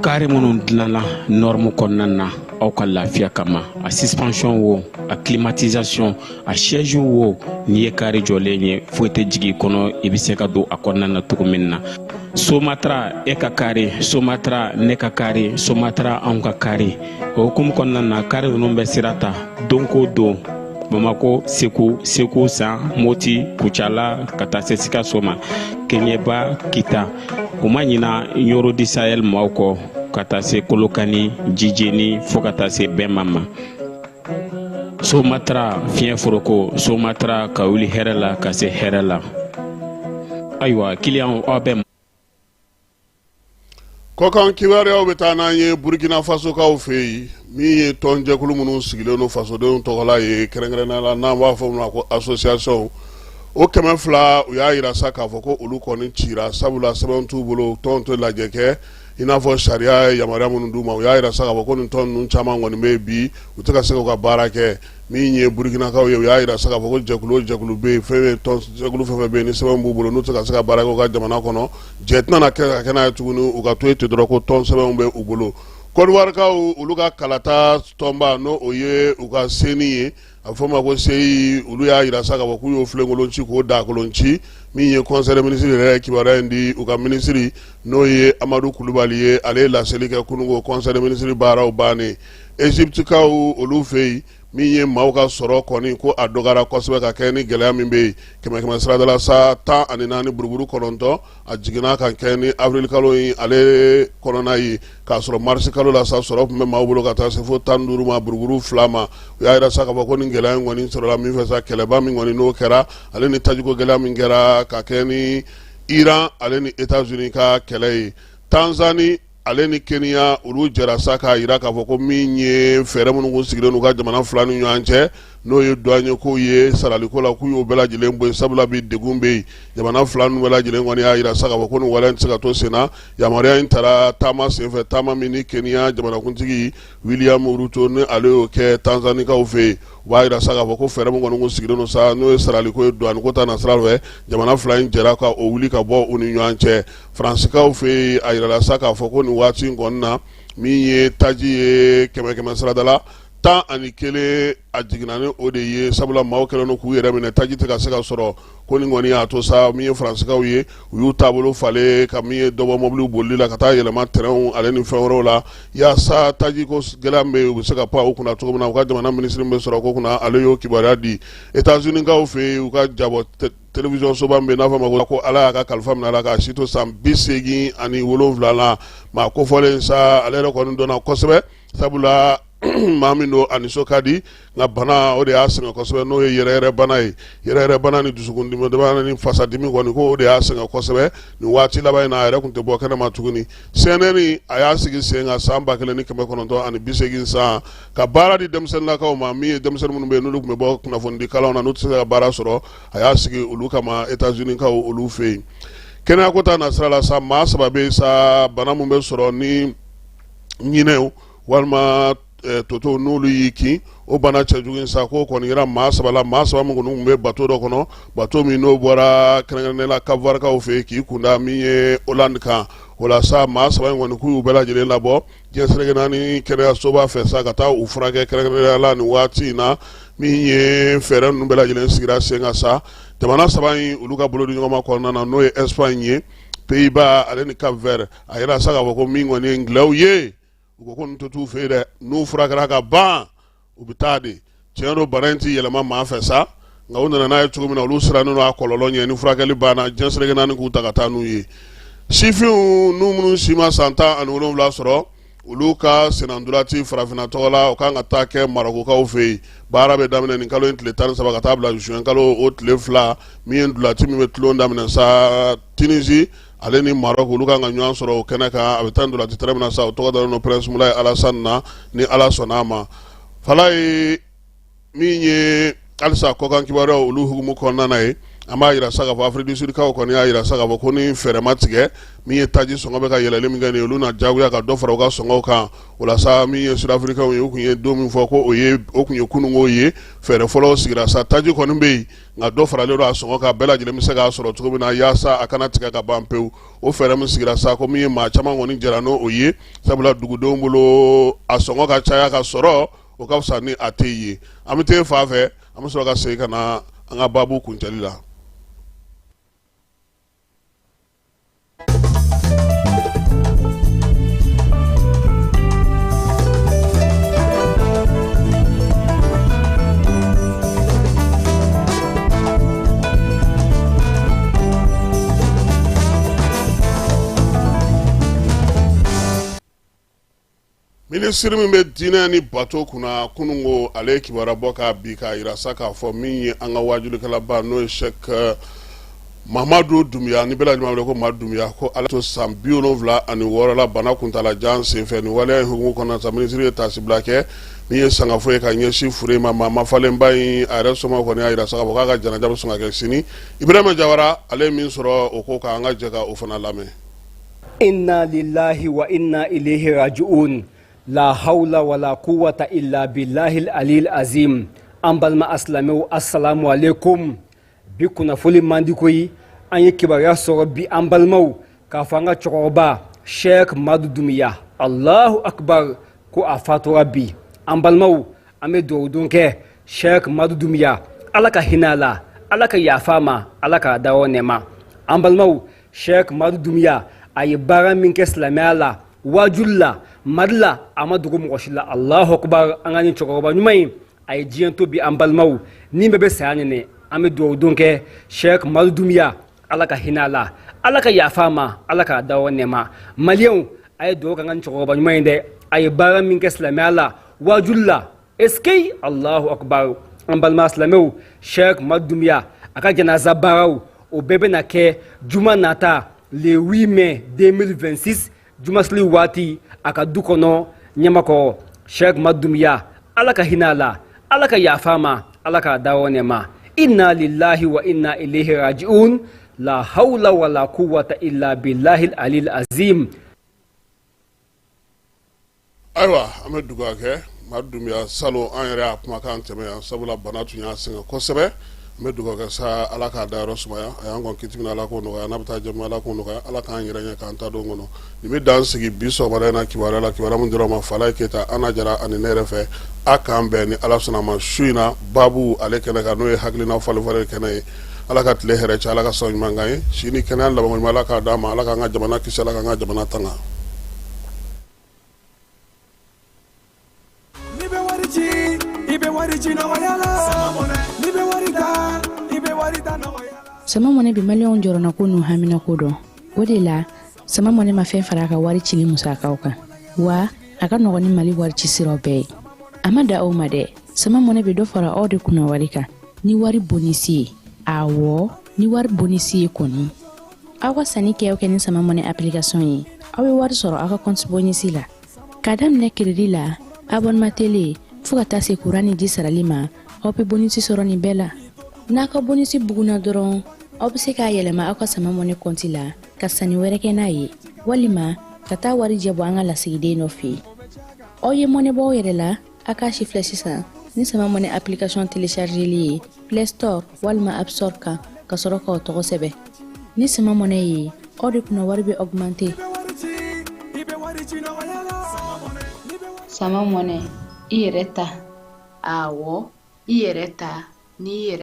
kari minnu dilanna norme kɔnɔna na aw ka lafiya kama. A suspension wo, a climatisation, a siège wo, n'i ye kari jɔlen ye, foyi tɛ jigin i kɔnɔ, i bɛ se ka don a kɔnɔna na cogo min na. Somatra, e ka kari Somatra, ne ka kari Somatra, anw ka kari. O hukumu kɔnɔna na, kari ninnu bɛ sira ta don ko don Bamako, Segu, Segu San, Moti, Kucala, ka taa se Sikaso ma, Keɲeba, Kita. U ma ɲina Ɲoro du Sahel maaw kɔ, ka taa se Kolokani, Jijeni, fo ka taa se Bɛma ma. Somatra, fiɲɛ foroko Somatra, ka wuli hɛrɛ la ka se hɛrɛ la. Ayiwa, kiliyanw, aw bɛ Kɔkan kibaruyaw bɛ taa n'an ye Burkina Fasokaw fɛ yen, min ye tɔnjɛkulu minnu sigilen don fasodenw tɔgɔla ye, kɛrɛnkɛrɛnnenya la n'an b'a fɔ min ma ko association, o 200, u y'a jira sa k'a fɔ ko olu kɔni cira, sabula sɛbɛn t'u bolo, tɔn tɛ lajɛ kɛ i n'a fɔ sariya ye yamaruya minnu d'u ma. U y'a jira sa k'a fɔ ko nin tɔn ninnu caman kɔni bɛ yen bi, u tɛ ka se k'u ka baara kɛ. Min ye Burukinakaw ye, u y'a jira sa k'a fɔ ko jɛkulu o jɛkulu bɛ yen, fɛn fɛn tɔn jɛkulu fɛn fɛn bɛ yen ni sɛbɛn b'u bolo, n'u tɛ ka se ka baara kɛ u ka jamana kɔnɔ, jɛ tɛna kɛ ka kɛ n'a ye tuguni, u ka to yen ten dɔrɔn ko tɔn sɛbɛnw bɛ u bolo. Kɔdiwarikaw, olu ka kalata tɔnba, n'o o ye u ka CENI ye, a bɛ fɔ o ma ko CEI, olu y'a jira sa k'a fɔ k'u y'o filenkolon ci k'o daakolon ci. Min ye conseil des ministres yɛrɛ ye kibaruya in di, u ka minisiri n'o ye Amadu Kulubali ye, ale ye laseli kɛ kununko conseil des ministres baaraw bannen. Egyptekaw, olu fɛ yen, min ye maaw ka sɔrɔ kɔni ko a dɔgɔyara kosɛbɛ ka kɛ ni gɛlɛya min bɛ yen, kɛmɛ kɛmɛ sarada la sa 14.9, a jiginna ka kɛ ni avril kalo in ale kɔnɔna ye, k'a sɔrɔ mars kalo la sa sɔrɔ tun bɛ maaw bolo ka taa se fo 15 ma buruburu 2 ma. U y'a jira sa k'a fɔ ko nin gɛlɛya in kɔni sɔrɔla min fɛ sa, kɛlɛba min kɔni n'o kɛra, ale ni tajiko gɛlɛya min kɛra ka kɛ ni Iran ale ni États-Unis ka kɛlɛ ye. Tanzanie ale ni Kenya, olu jɛra sa k'a jira k'a fɔ ko min ye fɛɛrɛ minnu kun sigilen u ka jamana fila ni ɲɔgɔn cɛ, n'o ye douane ko ye, saraliko la, k'u y'o bɛɛ lajɛlen bɔ yen, sabula bi degun bɛ yen. Jamana fila ninnu bɛɛ lajɛlen kɔni y'a jira sa k'a fɔ ko nin waleya in tɛ se ka to sen na. Yamaruya in tara taama senfɛ, taama min ni Kenya jamanakuntigi William Ruto ni ale y'o kɛ Tanzanikaw fɛ yen. U b'a jira sa k'a fɔ ko fɛɛrɛ min kɔni kun sigilen don sa, n'o ye saraliko ye douane ko ta nasira fɛ, jamana fila in jɛra ka o wuli ka bɔ u ni ɲɔgɔn cɛ. Faransikaw fɛ yen, a yirala sa k'a fɔ ko nin waati in kɔni na, min ye taji ye, kɛmɛ kɛmɛ sarada la 11, a jiginna ni o de ye, sabula maaw kɛlen don k'u yɛrɛ minɛ, taji tɛ ka se ka sɔrɔ. Ko nin kɔni y'a to sa, min ye faransikaw ye, u y'u taabolo falen ka min ye dɔbɔ mɔbiliw bolili la ka taa yɛlɛma tɛrɛnw ale ni fɛn wɛrɛw la, yaasa taji ko gɛlɛya min bɛ yen, u bɛ se ka pan u kunna cogo min na. U ka jamana minisiri min bɛ sɔrɔ ko kunna, ale y'o kibaruya di. États-Unis-kaw fɛ yen, u ka jabɔ télévision soba min bɛ yen n'a fɔ a ma ko Ala y'a ka kalifa minɛ a la k'a si to san 87 la, maa kofɔlen sa, ale yɛrɛ kɔni dɔnna kosɛbɛ, sabula maa min don a nisɔn ka di, nka bana o de y'a sɛgɛn kosɛbɛ, n'o ye yɛrɛyɛrɛ bana ye. Yɛrɛyɛrɛ bana ni dusukundimi bana ni fasadimi kɔni, ko o de y'a sɛgɛn kosɛbɛ nin waati laban in na, a yɛrɛ tun tɛ bɔ kɛnɛma tuguni. CNN a y'a sigi sen kan san 1980 san ka baara di denmisɛnninlakaw ma, min ye denmisɛnnin minnu bɛ yen n'olu tun bɛ bɔ kunnafonidi kalanw na, n'u tɛ se ka baara sɔrɔ, a y'a sigi olu kama États-Unis kaw olu fɛ yen. Kɛnɛyako ta nasira la sa, maa saba bɛ yen sa, bana min bɛ sɔrɔ ni ɲinɛw walima toto n'olu y'i kin, o bana cɛjugu in sa, k'o kɔni yera maa saba la, maa saba min kɔni tun bɛ bato dɔ kɔnɔ, bato min n'o bɔra kɛrɛnkɛrɛnnenya la Cap-Vert-kaw fɛ yen k'i kunda min ye Hollande kan. O la sa, maa saba in kɔni, k'u y'u bɛɛ lajɛlen labɔ diɲɛ seleke naani kɛnɛyasoba fɛ sa ka taa u furakɛ kɛrɛnkɛrɛnnenya la nin waati in na. Min ye fɛɛrɛ ninnu bɛɛ lajɛlen sigira sen kan sa, jamana saba in olu ka bolodiɲɔgɔnma kɔnɔna na, n'o ye Espagne ye, Pays-Bas ale ni Cap-Vert, a yira sa k'a fɔ ko min kɔni ye ngilɛw ye, u ko ko ninnu tɛ t'u fɛ yen dɛ, n'u furakɛra ka ban u bɛ taa de. Tiɲɛ don, bana in tɛ yɛlɛma maa fɛ sa, nka u nana n'a ye cogo min na, olu sirannen don a kɔlɔlɔ ɲɛ. Ni furakɛli banna, diɲɛ seleke naani k'u ta ka taa n'u ye. Sifinw n'u minnu si ma san 17 sɔrɔ, olu ka sennantolaci farafinna tɔgɔ la, o kan ka taa kɛ Marɔkukaw fɛ yen. Baara bɛ daminɛ nin kalo in tile 13 ka taa bila juin kalo o tile 2. Min ye ntolaci min bɛ tulon daminɛ sa, Tunisie ale ni Maroc, olu kan ka ɲɔgɔn sɔrɔ o kɛnɛ kan. A bɛ taa ntolaci terrain min na sa, o tɔgɔ dalen don Prince Moulay Alassane na, ni Ala sɔnna a ma. Falaye, min ye halisa kɔkan kibaruyaw olu hukumu kɔnɔna na ye, an b'a yira sa k'a fɔ Afrique du Sud kaw kɔni y'a yira sa k'a fɔ ko ni fɛɛrɛ ma tigɛ, min ye taji sɔngɔ bɛ ka yɛlɛli min kɛ nin ye, olu na jagoya ka dɔ fara u ka sɔngɔw kan. O la sa, min ye Sud-Africainw ye, u tun ye don min fɔ ko o ye o tun ye kununko ye. Fɛɛrɛ fɔlɔ sigira sa, taji kɔni bɛ yen, nka dɔ faralen don a sɔngɔ kan, bɛɛ lajɛlen bɛ se k'a sɔrɔ cogo min na, yaasa a kana tigɛ ka ban pewu. O fɛɛrɛ min sigira sa, ko min ye maa caman kɔni jɛra n'o ye, sabula dugudenw bolo a sɔngɔ ka caya ka sɔrɔ, o ka fisa ni a tɛ ye. An bɛ taa fan fɛ, an bɛ sɔrɔ ka segin ka na an ka baabu kuncɛli la. Minisiri min bɛ diinɛ ni bato kunna, kununko ale ye kibaruya bɔ k'a bi k'a yira sa k'a fɔ min ye an ka waajulikɛlaba, n'o ye Sɛki Mamadu Dunbiya ni bɛɛ lajɛlen wele ko Madu Dunbiya, ko ale to san 76 la bana kuntalajan senfɛ. Nin waleya in hukumu kɔnɔna sa, minisiri ye taasibila kɛ min ye sangafo ye ka ɲɛsin fure ma. Maa mafalenba in, a yɛrɛ somɔgɔw kɔni y'a jira sa k'a fɔ k'a ka janaja bɛ sɔn ka kɛ sini. Ibrahima Jawara, ale ye min sɔrɔ o ko kan, an ka jɛ ka o fana lamɛn. Inna lillahi wa inna ilayhi raji'un, la hawla wala quwwata illa billahi alil azim. An balima asilamɛw, assalamu alaikum. Bi kunnafoli man di koyi. An ye kibaruya sɔrɔ bi, an balimaw, k'a fɔ an ka cɛkɔrɔba Sheikh Madu Dunbiya, Allahu akbar, ko a fatura bi. An balimaw, an bɛ dugawu don kɛ Sheikh Madu Dunbiya, Ala ka hinɛ a la, Ala ka yafa a ma, Ala k'a dayɔrɔ nɛɛma. An balimaw, Sheikh Madu Dunbiya, a ye baara min kɛ silamɛya la, waajuli la, Mali la, a ma dogo mɔgɔ si la. Allahu akbar. An ka nin cɛkɔrɔba ɲuman in, a ye diɲɛ to bi. An balimaw, ni bɛɛ bɛ saya nɛnɛ. An bɛ dugawu don kɛ Sheikh Madu Dunbiya, Ala ka hinɛ a la, Ala ka yafa a ma, Ala k'a dayɔrɔ nɛɛma. Maliyɛnw, a ye dugawu kɛ an ka nin cɛkɔrɔba ɲuman in dɛ. A ye baara min kɛ silamɛya la, waajuli la, eske Allahu akbar. An balima silamɛw, Sheikh Madu Dunbiya, a ka janaza baaraw, o bɛɛ bɛna kɛ juma nata, le 8 mai 2026, jumaseli waati, a ka du kɔnɔ Ɲamakɔrɔ. Sheikh Madu Dunbiya, Ala ka hinɛ a la, Ala ka yafa a ma, Ala k'a dayɔrɔ nɛɛma. Inna lillahi wa inna ilayhi raji'un, la hawla wala quwwata illa billahi alil azim. Ayiwa, an bɛ dugawu kɛ Madu Dunbiya. Salon an yɛrɛ y'a kumakan tɛmɛ yan, sabula bana tun y'a sɛgɛn kosɛbɛ. An bɛ dugawu kɛ sa, Ala k'a dayɔrɔ sumaya. A y'an kɔn kiti min na, Ala k'o nɔgɔya. N'a bɛ taa jɛ, Ala k'o nɔgɔya. Ala k'an yɛrɛ ɲɛ k'an ta don kɔnɔ. Nin bɛ dan sigi bi sɔgɔmada in na kibaruya la, kibaruya min dira ma Falaye Keyita, Ana Jara ani ne yɛrɛ fɛ. A k'an bɛn ni Ala sɔnna ma su in na baabu ale kɛnɛ kan, n'o ye hakilina falenfalen kɛnɛ ye. Ala ka tile hɛrɛ caya, Ala ka san ɲuman k'an ye, si ni kɛnɛya labanko ɲuman, Ala k'a d'an ma. Ala k'an ka jamana kisi, Ala k'an ka jamana tanga. N'i bɛ wari ci, i bɛ wari ci nɔgɔya la. N'i bɛ wari ta, i bɛ wari ta nɔgɔya la. Sama Mɔnɛ bɛ maliyɛnw jɔrɔnako n'u haminako dɔn. O de la, Sama Mɔnɛ ma fɛn fara a ka wari cili musakaw kan, wa a ka nɔgɔn ni Mali wari ci siraw bɛɛ ye. A ma da o ma dɛ, Sama Mɔnɛ bɛ dɔ fara aw de kunna wari kan ni wari bonisi ye. Awɔ, ni wari bonisi ye kɔni. Aw ka sanni kɛ o kɛ ni Sama Mɔnɛ application ye, aw bɛ wari sɔrɔ aw ka compte bonisi la. K'a daminɛ crédit la, abonnement télé, fo ka taa se kuran ni ji sarali ma, aw bɛ bonisi sɔrɔ nin bɛɛ la. N'a ka bonisi bugunna dɔrɔn, aw bɛ se k'a yɛlɛma aw ka Sama Mɔnɛ kɔnti la ka sanni wɛrɛ kɛ n'a ye, walima ka taa warijɛ bɔ an ka lasigiden dɔ fɛ yen. Aw ye mɔnɛ bɔ aw yɛrɛ la, a k'a sifilɛ sisan ni Sama Mɔnɛ application téléchargeli ye Play Store walima App Store kan, ka sɔrɔ k'aw tɔgɔ sɛbɛn. Ni Sama Mɔnɛ ye, aw de kunna wari bɛ augmenter. Sama Mɔnɛ, i yɛrɛ ta. Awɔ, i yɛrɛ ta n'i yɛrɛ.